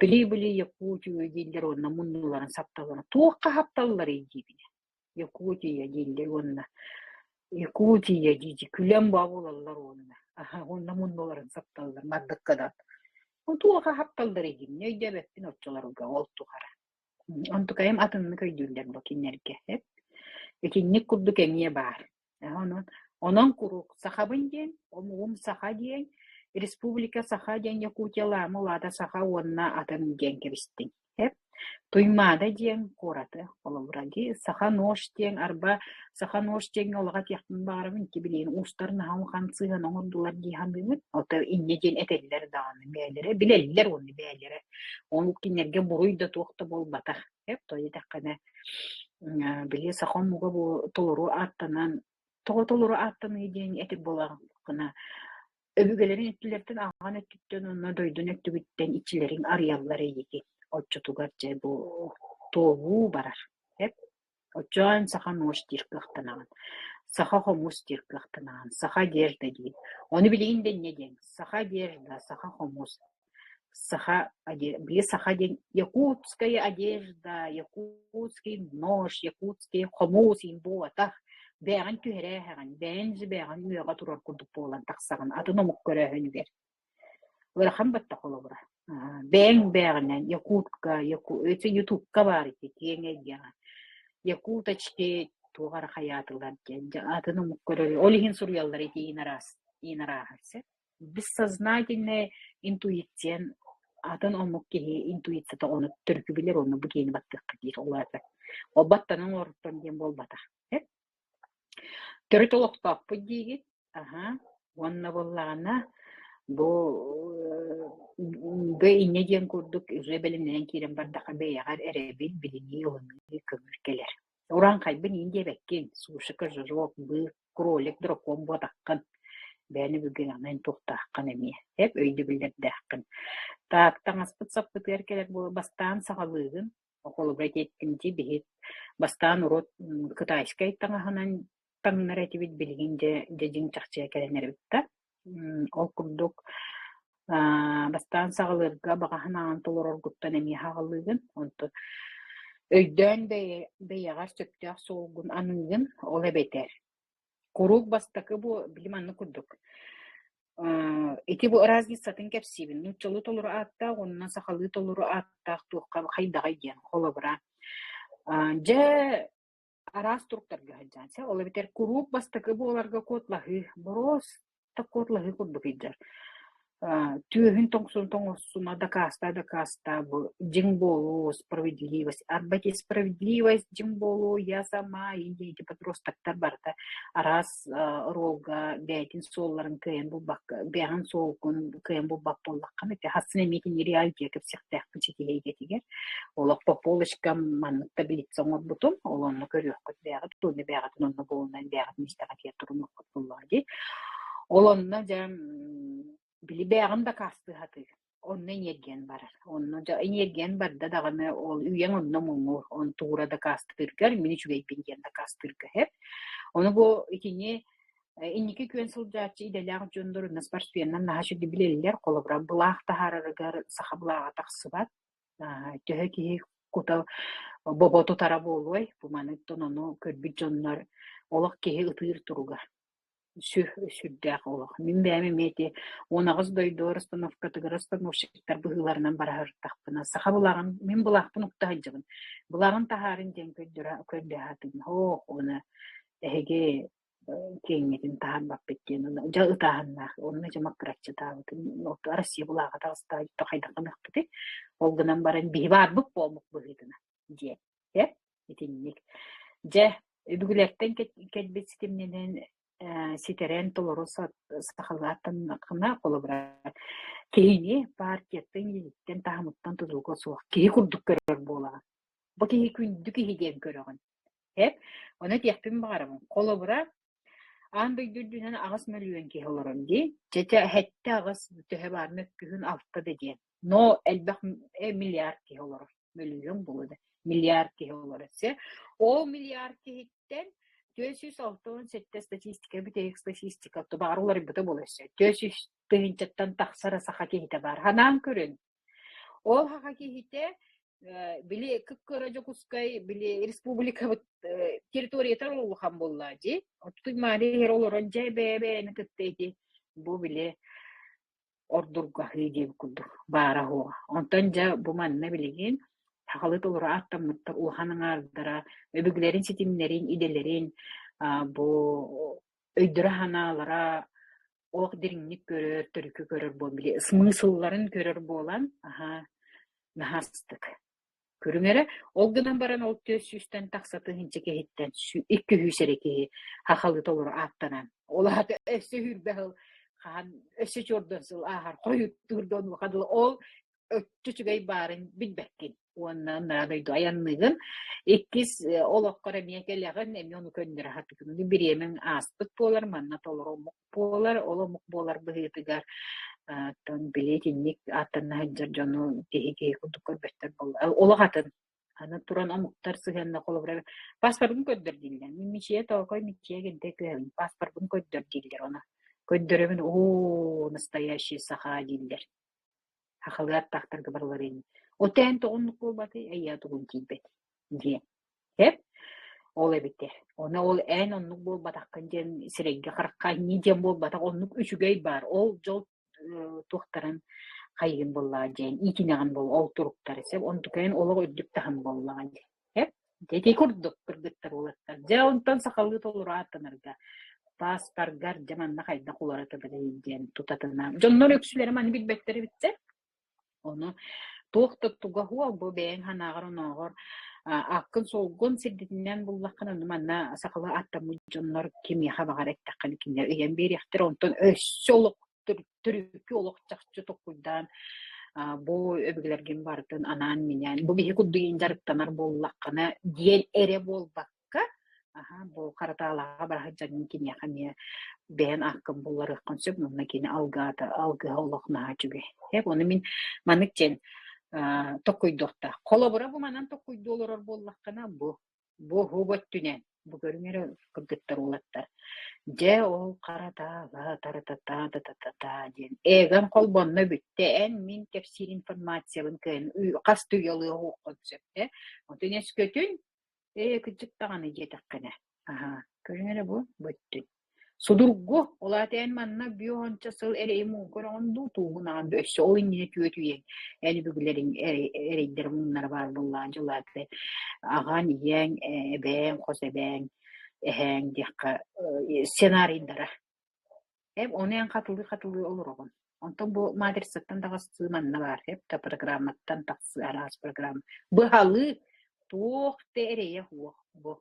«Били-били Якутию» дииллэр уонна муннуларын сапталлара. Туохха хапталларый диибин. Якутия дииллэр уонна Якутия дии күлэн баа буолаллар уонна. Аһа, уонна муннуларын сапталлар мардыкканан. Туоха хапталлар игиннэ өйдөөбөппүн оччолорго ол тухары. Онтукайым атыннык өйдүүллэр бу кинилэргэ. Итинник курдук эмиэ баар. Онон, онон куруук сахабын диэн, омугум саха диэн, республика Саха диэн Якутия Лаамы улаата саха уонна атын диэн кэбистиҥ. Туймаада диэн куораты холобура дии Саха нож диэн арба Саха нож диэҥҥэ олох этиэхпин баҕарабын ити билигин уустар наһаа улахан сыыһаны оҥордулар дии саныыбын. Ото инньэ диэн этэллэр даҕаны бэйэлэрэ билэллэр уонна бэйэлэрэ. Ол кинилэргэ буруй да туох да буолбатах. Тоҕо диэтэххинэ били саха омуга бу толору ааттанан тоҕо толору ааттаныы диэн этик буоллаххына өбүгэлэрин өттүлэриттэн аҕаҥ өттүттэн уонна дойдун өттүгүттэн иччилэриҥ арыйаллар эйигин. Оччотугар дьэ бу туолуу барар. Эп оччоон саха нож диир кыахтанаҕын, саха хомус диир кыахтанаҕын, саха одежда диир. Ону билигин да инньэ диэҥ, саха одежда, саха хомус. Саха били саха диэн якутская одежда, якутский нож, якутский хомус иһин буолбатах. Бэйэҕин түһэрээһэҕин, бэйэҥ же бэйэҕин үөҕэ турар курдук буолан тахсаҕын атын омук көрөөһүнүгэр. Ыарахан баттах холобура. Бэйэҥ бэйэҕинэн якутка, ютубка баар ити киэҥ эйгэҕэ. Якуточки туох эрэ хайаатылар диэн атын омук көрөр. Ол иһин суруйаллар ити иин араас, иин арааһа Бессознательная интуициян атын омук киһи интуицията ону төрүкү билэр уонна бу киһини баттыахха диир ол аата ол баттанан оҥоруттан диэн буолбатах төрүт олохтоохпут диигит аһа уонна буоллаҕына бу бу инньэ диэн курдук уже бэлэмнэнэн киирэн бардаха бэйэҕэр эрэбил билинии ылыныы көҥүл кэлэр урааҥхайбын иин диэбэккин сушика жирок быык кролик дракон буотаххын бэйэни бүгүн туохтааххын эмиэ эп өйдөбүллэрдээххин так таҥаспыт саппытыгар кэлэр буола бастаан саҕалыыгын холобура этиэттим дии биһи бастаан урут кытайскай таҥаһынан таҥнар этибит билигин дьэ дьэ дьиҥ чахчыга кэлэн эрэбит да ол курдук бастаан саҕалыырга баҕа санааҕын толороргуттан эмиэ саҕалыыгын онтон өйдөөн бэйэҕэр сөптөөх суолгун аныыгын ол эбэтэр куруук бастакы бу били маннык курдук ити бу разницатын кэпсиибин нууччалыы толору ааттаах уонна сахалыы толору ааттаах туохха хайдаҕый диэн холобура дьэ араас туруктарга сылдьан ол эбэтэр куруук бастакы буоларга куотлаһыы боруоста куотлаһыы курдук ыйдар түөһүн тоҥсун тоҥоссуна дакаастаа дакаастаа бу дьиҥ буолуу справедливость арба ити справедливость дьиҥ буолуу я сама ити подростактар барыта араас оруолга бэйэтин суолларын кыайан булбакка бэйэҕин суолгун кыайан булбат буоллаххына ити хассын эмиэ итини реалития кэпсиэхтээхпин ситиһэ эйгэтигэр Олох по полочкам маннык таблица оҥорбутум. Ол онно көрүөххүт бэйэҕит, уонна бэйэҕитин онно буолунан бэйэҕитин истэҕитигэр турунуоххут буоллаҕа дии. Ол онно дьэ били бэйэҕин дакаастыы сатыыр. Онно энергиян барар. Онно дьэ энергиян барда даҕаны ол үйэҥ онно муҥур. Он туура дакаастыыргар мин үчүгэйбин диэн дакаастыырга иһэр. Ону бу итини инники күөн сылдьааччы идэлээх дьоннор уонна спортсменнар наһаа үчүгэй билэллэр. Холобура, былаах таһаарарыгар саха былааҕа тахсыбат. Төһө киһи кута бобо тутара буолуой, бу маныттан ону көрбүт дьоннор олох киһи ытыыр туруга сүрдээх олох. Мин бэйэм эмиэ ити 18 дойду расстановкатыгар расстановщиктар быһыыларынан бара сырыттахпына, саха былааҕын, мин былаахпын укта сылдьабын. Былааҕын таһаарын диэн көрдөрө көрдөһө сатыыбын. Һоох, уонна эһиги киэҥҥитин таһаарбаппыт диэн дьэ ытааһыннаах онно дьэ маккыраччытаабытым Россия былааҕа таҕыста хайдах гыныахпытый ол гынан баран биһи баарбыт буолбут быһыытынан диэн э итинник дьэ өбүгэлэртэн кэлбит ситимнэнэн ситэрэн толору сахалааттаннаххына холобура киһини партияттан илииттэн таһымыттан тутулуга суох киһи курдук көрөр буолаҕын бу киһи күндү киһи диэн көрөҕүн Эп, ону этиэхпин баҕарабын. Холобура, аан дойду үрдүнэн 8 мөлүйүөн киһи олорор дии. Чэ-чэ, 7-8 төһө баар мөккүһүн 6 да диэн. Но элбэх миллиард киһи олорор. Мөлүйүөн буолуо да. Миллиард киһи олорор. Се. Ол миллиард киһиттэн 467 статистика бүтэһик статистика баҕар уларыйбыта буолуо өссө. 400 тыһыынчаттан тахсара саха киһитэ баар. Ханаан көрүн. Ол саха киһитэ били кып-кыра Дьокуускай били республикабыт территорията улахан буоллаа дии. Оттон Мария иһэр олорон дьэ бэйэ-бэйэни кытта ити Бу били ордургаһыы диэбит курдук баара суоҕа. Онтон дьэ бу манна билигин сахалыы толору ааттаммыттар улахан аҥаардара өбүгэлэрин ситимнэрин, идэлэрин бу өйдөрө-санаалара олох дириҥник көрөр, төрүкү көрөр буолан били смыслларын көрөр буолан аһаа наһаа астык. Көрүҥ эрэ, ол гынан баран ол 400-тэн тахса тыһыынча киһиттэн 200 эрэ киһи сахалыы толору ааттанан, ол аата өссө сүүрбэ сыл хаһан өссө чуордун сыл ааһар хойуттуур да онуоха дылы ол өттө үчүгэй баарын билбэккин уонна ынараа дойду айанныыгын иккис олоххор эмиэ кэлэҕин эмиэ ону көннөрө сатыгын бириэмэҥ ааспыт буолар манна толору омук буолар ол омук буолар быһыытыгар оттон били итинник ааттанна сылдьар дьону киһи киһи курдук көрбөттөр буолла олох атын аны туран омуктар сыһыанна холобура паспорбун көрдөр дииллэр мин мичийэ тоокой мичийэ гинтэ кыһабын паспорбун көрдөр дииллэр ону көрдөрөбүн оо настоящий саха дииллэр Сахалыы аттаахтарга барылар ини. Отээн тоҕуннук буолбатый, эйиэхэ тугун тиийбэт диэн. Эп ол эбитэ. Ону ол эн оннук буолбатаххын диэн сирэйгэ-харахха анньыы диэн буолбатах, оннук үчүгэй баар. Ол дьол туохтарын хайыгын буоллаҕа диэн, иитинэҕин буол ол туруктары сөп. Онтукайын олох үрдүк таһым буоллаҕа дии. Эп ити курдук кыргыттар уолаттар. Дьэ онтон сахалыы толору ааттанарга пааспаргар дьэ манна хайдах уларытабыный диэн тутатына. Дьоннор үксүлэрэ маны билбэттэр эбиттэр. Ону туох да туга суох бу бэйэҥ санааҕар-онооҕор ааккын-суолгун сирдитинэн буллаххына ону манна сахалыы ааттаммыт дьоннор кимиэхэ баҕар эттэххинэ кинилэр ыйан биэриэхтэрэ. Онтон өссө олох төрүккү олох чахчы толкуйдаан бу өбүгэлэргин барытын анаан-минээн бу биһи курдук дьарыктанар буоллаххына диэн эрэ буолбакка аха бу харатаалааҕа бара сылдьан киниэхэ эмиэ бэйэн ааккын булларыаххын сөп уонна кини алгаата алгыһа олох наһаа үчүгэй эп ону мин маннык диэн токкуйдуохтаах холобура бу манан токкуйдуу олорор буоллаххына бу Бу уһук өттүнэн, бу көрүҥ эрэ кыргыттар уолаттар, дьэ ол хара-таала тара-та-та диэн эгон холбонно бүттэ, эн мин кэпсиир информациябын кыайан хас да үйэ ылыа сөп ээ. Онтон өскөтүн ээ кырдьык даҕаны диэтэххинэ, аһаа, көрүҥ эрэ бу бу өттүн. Судургу, ол аата эн манна бүө-уонча сыл эрэйи муҥ көрөҕүн дуу, туугун аҕан дуу, өссө ол иннинэ түөт үйэҥ эн өбүгэлэриҥ эрэйдэрэ муҥнара баар буоллаҕа дьыл аата аҕаҥ, ийэҥ, эбээҥ, хос эбээҥ, эһээҥ диэххэ сценарийдара. Эп ону эн хатылыы-хатылыы олороҕун. Онтон бу матрицаттан таҕыстыы манна баар, эп да программаттан тахсыы араас программа. Быһалыы туох да эрэйэ суох бу.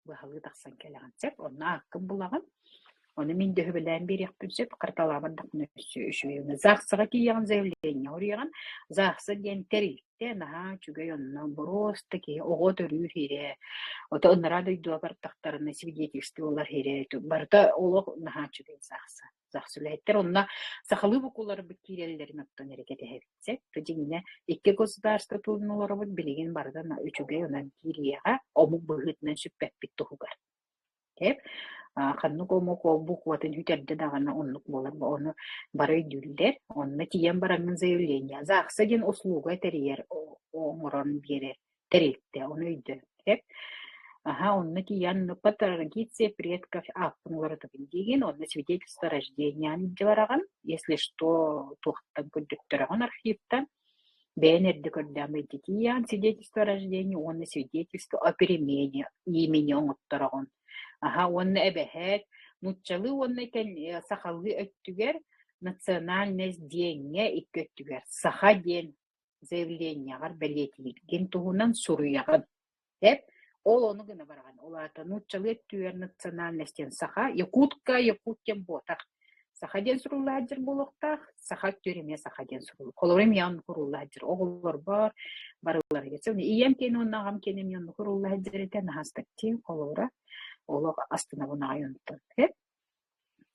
быһалыы тахсан кэлэҕин сөп, онно ааккын булаҕын, ону мин дөһүбэлээн биэриэхпин сөп, карталаабардахпына өссө үчүгэй. ЗАГСаҕа тиийэҕин заявление суруйаҕын, ЗАГСа диэн тэрилтэ наһаа үчүгэй онно боруоста киһи оҕо төрүүр сирэ, ото ынараа дойдуга бардахтарына свидетельство ылар сирэ, барыта олох наһаа үчүгэй ЗАГСа. ЗАГС үлэһиттэр онно сахалыы букуларбыт киирэллэрин оттон эрэ кэтэһэбит. Сөп, дьиҥинэ икки государство туһунан олоробут билигин барыта үчүгэй онон киириэҕэ омук быһыытынан сүппэппит туһугар. Сөп, ханнык омук ол букватын сүтэрдэ даҕаны оннук буолар ону бары өйдүүллэр. Онно тиийэн бараҥҥын заявление ЗАГСа диэн услуга тэрийэр оҥорон биэрэр тэрилтэ ону өйдөө. Сөп. Аһа, онно тиийэн по традиции предков ааппын уларытабын диигин, онно свидетельство о рождении илдьэ бараҕын, если что туохтан көрдөттөрөҕүн архивтан, бэйэн эрдэ көрдөөн илдьэ тиийэҕин свидетельство о рождении уонна свидетельство о перемене имени оҥоттороҕун. Аһа, уонна эбэһээт нууччалыы уонна сахалыы өттүгэр национальность диэҥҥэ икки өттүгэр саха диэн заявлениеҕар бэлиэтииргин туһунан суруйаҕын. Эп ол ону гына бараҕын. Ол аата нууччалыы өттүгэр национальность диэн саха, якутка якут диэн буотах. Саха диэн сурулла сылдьар буолуохтаах, саха өттүгэр эмиэ саха диэн суруллар. Холобура эмиэ оннук сурулла сылдьар. Оҕолорбор барыларыгар. Ийэм киэнэ уонна аҕам киэнэ эмиэ оннук сурулла сылдьар этэ. Наһаа астыктыы холобура. Олох астынабын аҕай онтон.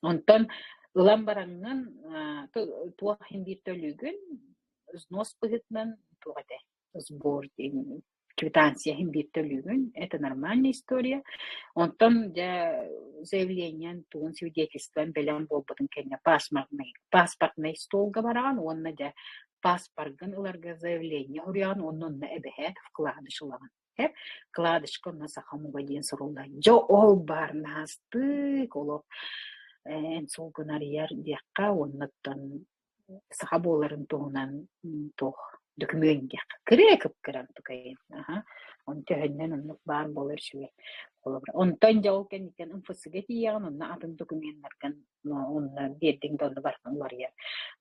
Онтон ылан бараҥҥын туох иһин биир төлүүгүн взнос быһыытынан туох этэ сбор диэн квитанция иһин биир төлүүгүн это нормальная история. Онтон дьэ заявлениеҥ тугун свидетельствоҥ бэлэм буолбутун кэннэ паспортнай паспортнай столга бараҕын уонна дьэ паспоргын ыларга заявление суруйаҕын уонна онно эбэһээт вкладыш ылаҕын. Кладочка онно саха омуга диэн суруллар. Дьэ ол баар наһаастык олох. эн суолгун арыйар диэххэ уоннаттан саха буоларын туһунан туох дөкүмүөн диэххэ. Кырыа кып-кыра тукайын. Аха. Он төһөннөн оннук баар буолар үчүгэй. Холобура, онтон дьэ ол кэнниттэн МФЦ-га тиийэҕин, онно атын докуменнаргын онно биэрдиҥ да онно барытын уларыйар.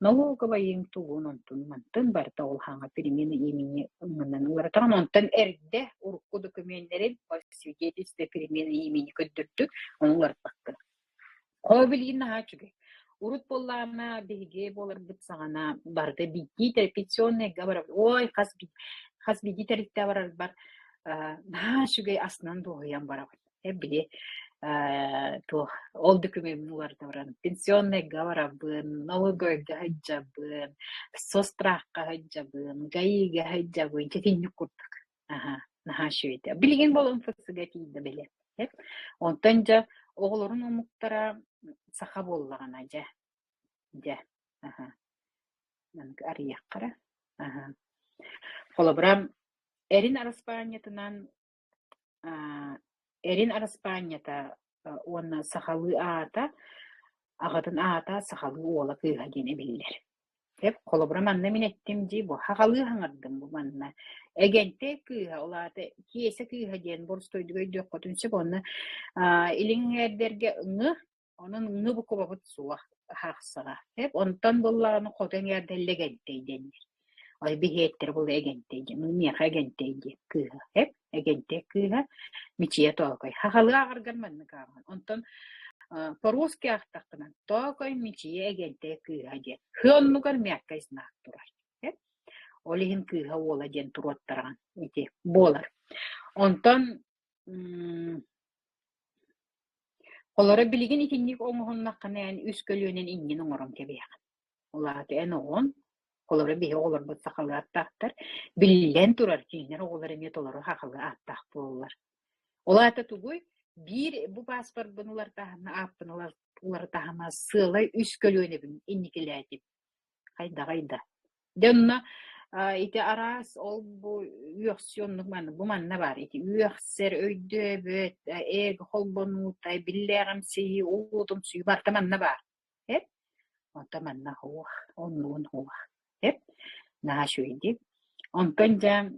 Налоговайыҥ тугун онтун мантын барыта ол хаҥа перемена имени ымынан уларытаҕын. Онтон эрдэ урукку докуменнэрин свидетельство перемены имени көрдөрдүк, ону уларыппаккын. Хоо билигин наһаа үчүгэй. Урут буоллаҕына биһиги буоларбыт саҕана барыта биирдии пенсионнайга барабыт. Ой, хас биирдии тэрилтэ барарбар наһаа үчүгэй асынан дуоһуйан барабын. Били туох ол дөкүмүөммүн уларыта баран пенсионнайга барабын, налоговойга сылдьабын, соцстрахха сылдьабын, ГАИ-га сылдьабын, итинник курдук. Аһаа, наһаа үчүгэй этэ. Билигин буолан ФСГ тиийдэ били. Онтон дьэ оҕолорун омуктара саха буоллаҕына дьэ, дьэ, аһаа, маннык арыйыахха эрэ. Аһаа. Холобура, эрин араспаанньатынан эрин араспаанньата уонна сахалыы аата, аҕатын аата сахалыы уола кыыһа диэн эбиллэр. Сөп, холобура манна мин эттим дии, бу сахалыы саҥардым бу манна. Эгэнтэй кыыһа, ол аата Киэсэ кыыһа диэн боростуойдук өйдүөххүтүн сөп уонна илиҥ эҥээрдэргэ ҥы, онон ҥы букубабыт суох аһаахсаҕа. Сөп, онтон буоллаҕына хоту эҥээрдэр Лэгэнтэй дэннэр. Ой биһиэттэр була Эгэнтэй диэн, миэхэ Эгэнтэй диэн кыыһа. Сөп, Эгэнтэй кыыһа Мичийэ Тоокой. Сахалыы ааҕаргар маннык ааҕаҕын. Онтон по-русски аахтаххына Тоокой Мичийэ Эгэнтэй кыыһа диэн. Һы оннугар мягкай знак турар. Ол иһин кыыһа уола диэн туруоттараҕын ити буолар. Онтон холоро билигин итинник оҥоһуннаххына эн үс көлүөнэн иннин оҥорон кэбиһэҕин. Ол аата эн оҕон, холобура биһи оҕолорбут сахалыы ааттаахтар, биллэн турар, кинилэр оҕолор эмиэ толору сахалыы ааттаах буолаллар. Ол аата тугуй? Биир бу пааспарбын уларытаһына, ааппын уларытаһына сыалай үс көлүөнэбин инникилээтим. Хайдаҕай да. Дьэ онно ити араас ол бу үөхсүү оннук манна бу манна баар ити үөхсэр, өйдөөбөт, эго холбонуута, биллээҕимсийии, улуутумсуйуу барыта манна баар. Эп, онтон манна суох, оннугун суох. Эп, наһаа үчүгэйдик. Онтон дьэ,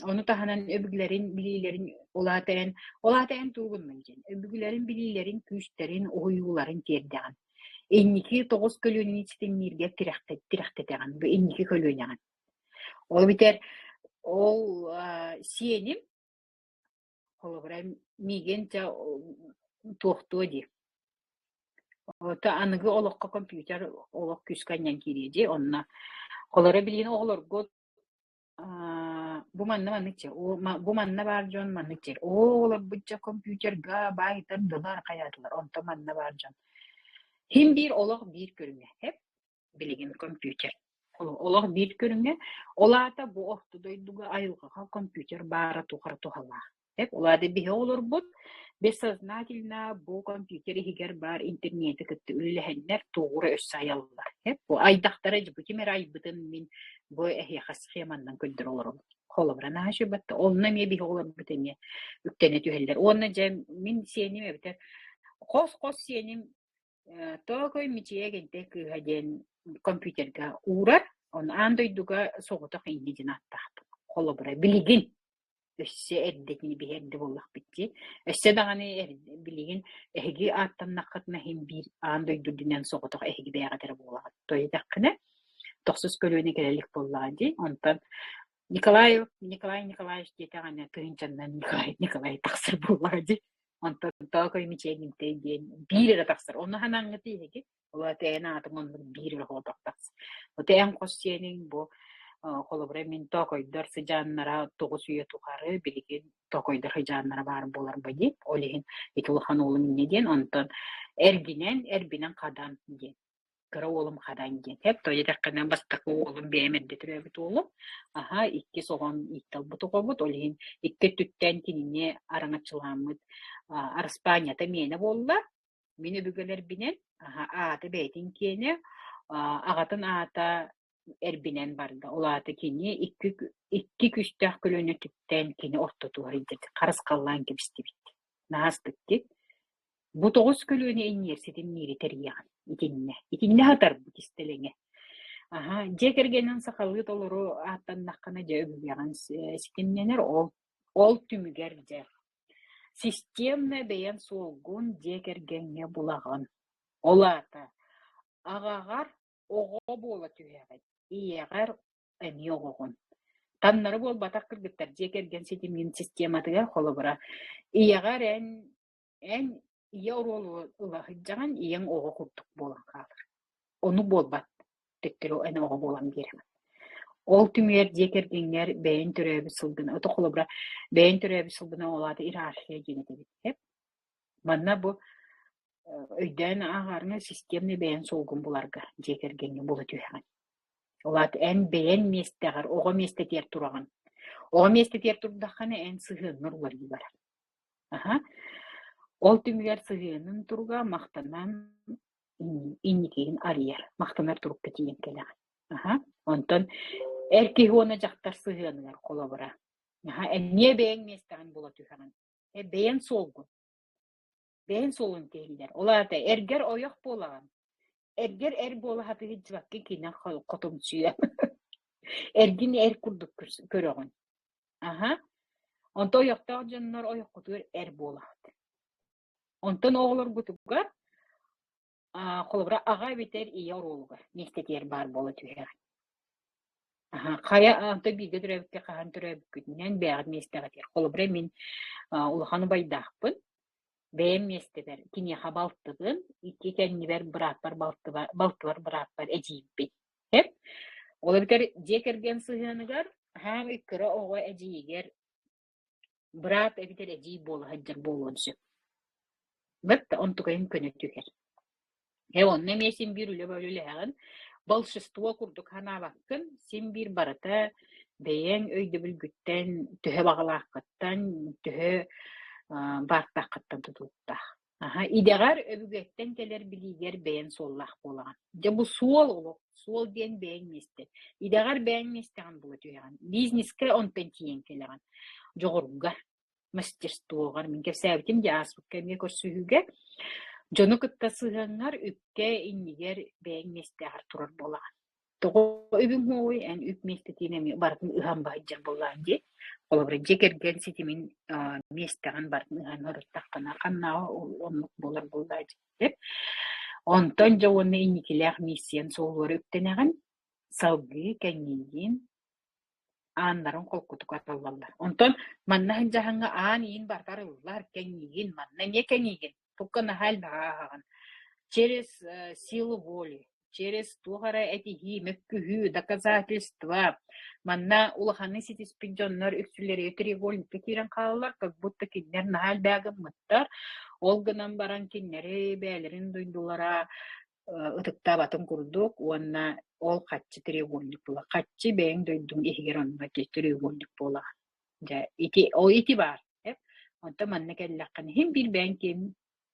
ону таһынан өбүгэлэрин билиилэрин улаата эн, улаата эн тугуннун диэн, өбүгэлэрин билиилэрин, күүстэрин, уһуйууларын тиэрдэҕин. Инники тоҕус көлүөнэни ситимнииргэ тирэхтэтэҕин, бу инники көлүөнэҕин. Ол эбэтэр ол сиэним Холобура, миигин дьэ туохтуо дии. Ото аныгы олоххо компьютер олох күүскэ анньан киириэ дии. Онно холобура билигин оҕолоргут бу манна маннык дьэ, бу манна баар дьон маннык дьэ. Оо, оҕолорбут дьэ компьютерга баайтардылар, хайаатылар. Онтон манна баар дьон. Син биир олох биир көрүҥэ. Билигин компьютер. Олох биир көрүҥэ. Ол аата бу орто дойдуга айылҕаҕа компьютер баара тухары туһалаах. Ол аата биһи олорбут бессознательно бу компьютер иһигэр баар интернети кытта үлэлэһэннэр тугура өссө айаллар. Бу айдахтара бу ким эрэ айбытын мин бу эһиэхэ схеманнан көрдөрө олоробун. Холобура наһаа үчүгэй Онно эмиэ биһи олорбут эмиэ үктэнэ түһэллэр. Уонна дьэ мин сиэним эбэтэр хос-хос сиэним Тоокой Мичийэ Эгэнтэй кыыһа диэн компьютерга уурар, ону аан дойдуга соҕотох инньэ диэн ааттаахпын. Холобура, билигин өссө эрдэтини биһи эрдэ буоллахпыт дии. Өссө даҕаны билигин эһиги ааттаннаххытына иһин биир аан дойду үрдүнэн соҕотох эһиги бэйэҕит эрэ буолаҕыт. Тоҕо диэтэххинэ, тохсус көлүөнэ кэлэ илик буоллаҕа дии. Онтон Николаев Николай Николаевич диэтэҕинэ тыһыынчаннан Николай Николай тахсар буоллаҕа дии. Онтон Тоокой Мичээҥинтэй диэн биир эрэ тахсар. Онно ханаҥҥыт эһиги? Ол аата эн аатыҥ оннук биир эрэ соҕотох тахсар. Вот эн хос сиэниҥ бу холобура мин тоокойдор сыдьааннара тоҕус үйэ тухары билигин тоокойдор сыдьааннара баар буолар дии. Ол иһин ити улахан уолум инньэ диэн онтон эргинэн эрбинэн хадан диэн кыра уолум Хадан диэн. Эп тоҕо диэтэххинэ, бастакы уолум бэйэм эрдэ төрөөбүт уолум. Аһа, иккис оҕом иитталбыт оҕобут. Ол иһин икки өттүттэн кинини араҥаччылааммыт араспаанньата миэнэ буолла. Мин өбүгэлэрбинэн аһа, аата бэйэтин киэнэ, аҕатын аата эрбинэн барда. Ол аата кини икки күүстээх көлүөнэ өттүттэн кини ортотугар илдьэ харысхаллаан кэбистибит. Наһаа астык дии. Бу тоҕус көлүөнэ иннигэр ситимниири тэрийэҕин итиннэ. Итиннэ сытар бу кистэлэҥэ. Аһа, дьиэ кэргэнин сахалыы толору ааттаннаххына дьэ өбүгэҕин ситимнэнэр ол ол түмүгэр дьэ системно бэйэн суолгун дьиэ кэргэҥҥэ булаҕын. Ол аата аҕаҕар оҕо буола түһэҕин, ийэҕэр эмиэ оҕоҕун. Таннары буолбатах кыргыттар дьиэ кэргэн ситимин систематыгар холобура ийэҕэр эн эн ийэ оруолу ыла сылдьаҕын, ийэҥ оҕо курдук буолан хаалар. Ону буолбат, төттөрү эн оҕо буолан биэрэҕин. Ол түмүгэр дьиэ кэргэҥҥэр бэйэҥ төрөөбүт сылгын, ото холобура бэйэҥ төрөөбүт сылгына ол аата иерархия диэн этэбит. Манна бу өйдөөн ааҕарыҥа системный бэйэҥ суолгун буларга дьиэ кэргэҥҥэ була түһэҕин. Ол аата эн бэйэҥ миэстэҕэр, оҕо миэстэтигэр тураҕын. Оҕо миэстэтигэр турдаххына эн сыһыаҥҥар уларыйыы барар. Аһа. Ол түмүгэр сыһыанын туруга махтанан инникигин арыйар, махтанар турукка тиийэн кэлэҕин. Аһа. Онтон эр киһи уонна дьахтар сыһыаныгар холобура. Аһа, эмиэ бэйэҥ миэстэҕин була түһэҕин. Э, бэйэҥ суолгун. Бэйэҥ суолун тиһиллэр. Ол аата эргэр ойох буолаҕын. Эргэр эр буола сатыы сылдьыбаккын кининэн хотумсуйа. Эргин эр курдук көрөҕүн. Аһа. Онтон ойохтоох дьоннор ойоххутугар эр буолаҕыт. Онтон оҕолоргутугар холобура аҕа эбэтэр ийэ оруолугар миэстэтигэр баар буола түһэҕин. Аһа, хайа онтон бииргэ төрөөбүккэ хаһан төрөөбүккүтүнэн бэйэҕит миэстэҕитигэр. Холобура мин улахан убайдаахпын, бэйэм миэстэбэр киниэхэ балтыбын, икки кэннибэр бырааппар балтыбар, балтыбар бырааппар эдьиийбин. Сөп? Ол эбэтэр дьиэ кэргэн сыһыаныгар саамай кыра оҕо эдьиийигэр быраап эбэтэр эдьиий буола сылдьар буолуон сөп. Бэрт онтукайын көнө түһэр. Э онно эмиэ син биир үлэ үлэлэһэҕин, большинство курдук санаабаккын, син биир барыта бэйэҥ өйдөбүлгүттэн, төһө баҕалааххыттан, төһө баартааххыттан тутулуктаах. Аһа, идэҕэр өбүгэттэн кэлэр билиигэр бэйэҥ суоллаах буолаҕын. Дьэ бу суол олох, суол диэн бэйэҥ миэстэ. Идэҕэр бэйэҥ миэстэҕин була түһэҕин. Бизнескэ онтон тиийэн кэлэҕин. Дьоҕурга, мастерствоҕар. Мин кэпсээбитим дии ааспыкка эмиэ көрсүһүүгэ. Дьону кытта сыһыаҥҥар үпкэ иннигэр бэйэҥ миэстэҕэр турар буолаҕын. Тоҕо үбүҥ уоҕуй эн үп миэстэтин эмиэ барытын ыһан баһыйдьар буоллаҕын дии. Холобура, дьиэ кэргэн ситимин миэстэҕин барытын ыһан оруттаххына ханнааҕы оннук буолар буоллаа дии. Онтон дьэ уонна инникилээх миссиян суолугар үктэнэҕин, салгыы кэҥиигин, ааннарын холкутук арыллаллар. Онтон манна сылдьаһыҥҥа аан иин барыта арыллар, кэҥиигин, манна эмиэ кэҥиигин. Тука наһаа элбэҕи ааһаҕын. Через силу воли, через туох эрэ этиһии, мөккүһүү, доказательства. Манна улаханы ситиспит дьоннор үксүлэригэр треугольникка киирэн хаалаллар, как будто кинилэр наһаа элбэҕи гыммыттар. Ол гынан баран кинилэри бэйэлэрин дойдулара ытыктаабатын курдук уонна ол хаччы треугольник буолар. Хаччы бэйэҥ дойдуҥ иһигэр онно треугольник буолаҕын. Дьэ ити ол ити баар. Онтон манна кэллэххинэ иһин биир бэйэҥ киэн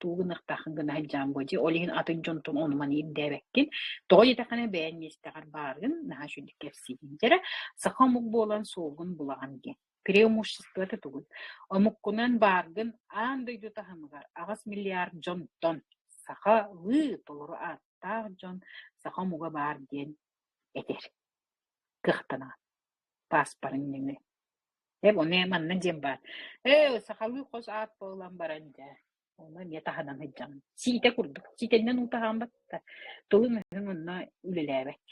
тугу гыныахтааххын гына сылдьаҕын буо дии. Ол иһин атын дьонтон ону-маны ирдээбэккин. Тоҕо диэтэххинэ бэйэҥ миэстэҕэр бааргын наһаа үчүгдүк кэпсиигин. Дьэ эрэ саха омук буолан суолгун булаҕын диэн. Преимуществота тугуй? Омуккунан бааргын аан дойду таһымыгар 8 миллиард дьонтон сахалыы толору ааттаах дьон саха омуга баар диэн этэр кыахтанаҕын пааспарын нөҥүө. Э, ону манна диэн баар. Ээ, сахалыы хос аат буолан баран дьэ, ону эмиэ таһынан сылдьаҕын. Сиитэ курдук. Сиитэннэн уу таһааммат да, тылын-өһүн онно үлэлээбэт.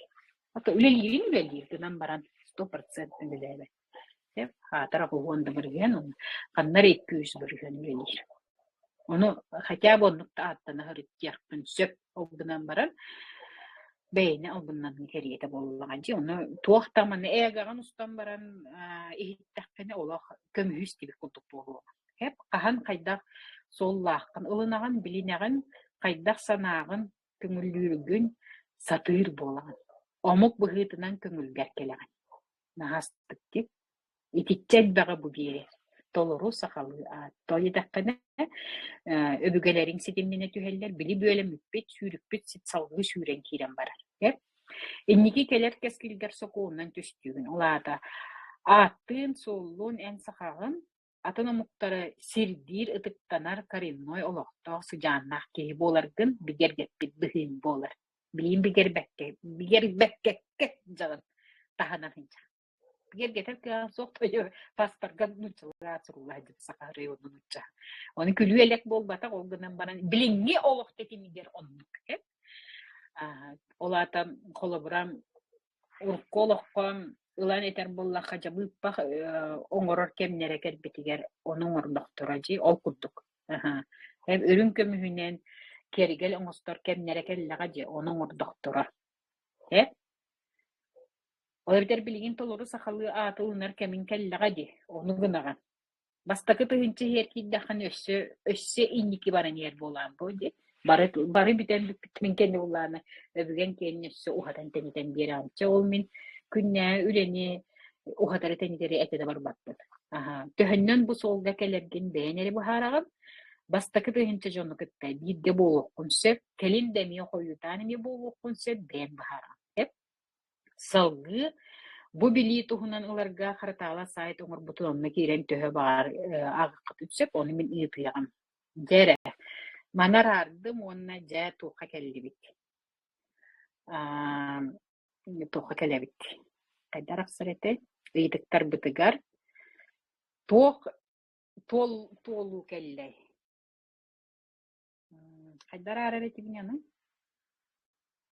Ото үлэлиирин үлэлиир гынан баран 100% үлэлээбэт. Сөп, аатар 80 да бырыһыан, ханна эрэ 2-3 бырыһыан үлэлиир. Ону хотя бы оннук да ааттана сырыттыахпын сөп. Ол гынан баран бэйэни албыннаныы кэриэтэ буоллаҕа дии. Ону туох да маны ээгэҕин устан баран иһиттэххинэ олох көмүһү истибит курдук буолуоҕа. Сөп, хаһан хайдах суоллааххын ылынаҕын, билинэҕин, хайдах санааҕын көҥүллүүргүн сатыыр буолаҕын. Омук быһыытынан көҥүлгэр кэлэҕин. Наһаа астык дии. Итиччэ элбэҕи бу биэрэр. Толору сахалыы аат. Тоҕо диэтэххинэ, өбүгэлэриҥ ситимнэнэ түһэллэр, били бүөлэммиппит, сүүрүкпүт сит салгыы сүүрэн киирэн барар. Инники кэлэр кэскилгэр сокуонунан түстүүгүн. Ол аата ааттыын-суоллуун эн сахаҕын. атын омуктары сирдиир, ытыктанар коренной олохтоох сыдьааннаах киһи буоларгын бигэргэппит быһыыҥ буолар. Билигин бигэрбэккэ, бигэрбэккэккэ дьаҕын таһынан сылдьар. Бигэргэтэр кыаҕым суох тойо паспорга нууччалыы сурулла сылдьыбыт саха районун нуучча. Ону күлүү-элэк буолбатах, ол гынан баран билиҥҥи олох тэтимигэр оннук. Ол аата холобура Урукку олоххо ылан этэр буоллахха, дьэ быыппах оҥорор кэмнэрэ кэлбитигэр ону оҥордохторо дии, ол курдук. Аһа. Үрүҥ көмүһүнэн киэргэл оҥостор кэмнэрэ кэллэҕэ дии, ону оҥордохторо. Э? Ол эбэтэр билигин толору сахалыы ааты ылынар кэмиҥ кэллэҕэ дии, ону гынаҕын. Бастакы тыһыынча иһигэр киирдэххинэ өссө өссө инники баран иһэр буолаан буо дии. Бары бары бүтэн бүппүттэрин кэннэ буоллаҕына өбүгэҥ киэнин өссө уһатан тэнитэн биэрэҕин. Чэ ол мин күннээҕи үлэни уһатары тэнитэри этэ да барбаппын. Аһаа. Төһөннөн бу суолга кэлэргин бэйэн эрэ быһаараҕын. Бастакы тыһыынча дьону кытта бииргэ буолуоххун сөп, кэлин да эмиэ хойутаан эмиэ буолуоххун сөп, бэйэҥ быһаараҕын. Салгыы бу билии туһунан ыларга Харатаала саайт оҥорбутун онно киирэн төһө баҕар ааҕыаххытын сөп, ону мин ыытыаҕым. Дьэ эрэ, маны араардым уонна дьэ туохха кэллибит? Туохха кэлэбит? Хайдах арахсар этэй? Ыйытыктарбытыгар туох туол туолуу кэллэй? Хайдах араарар этибин аны?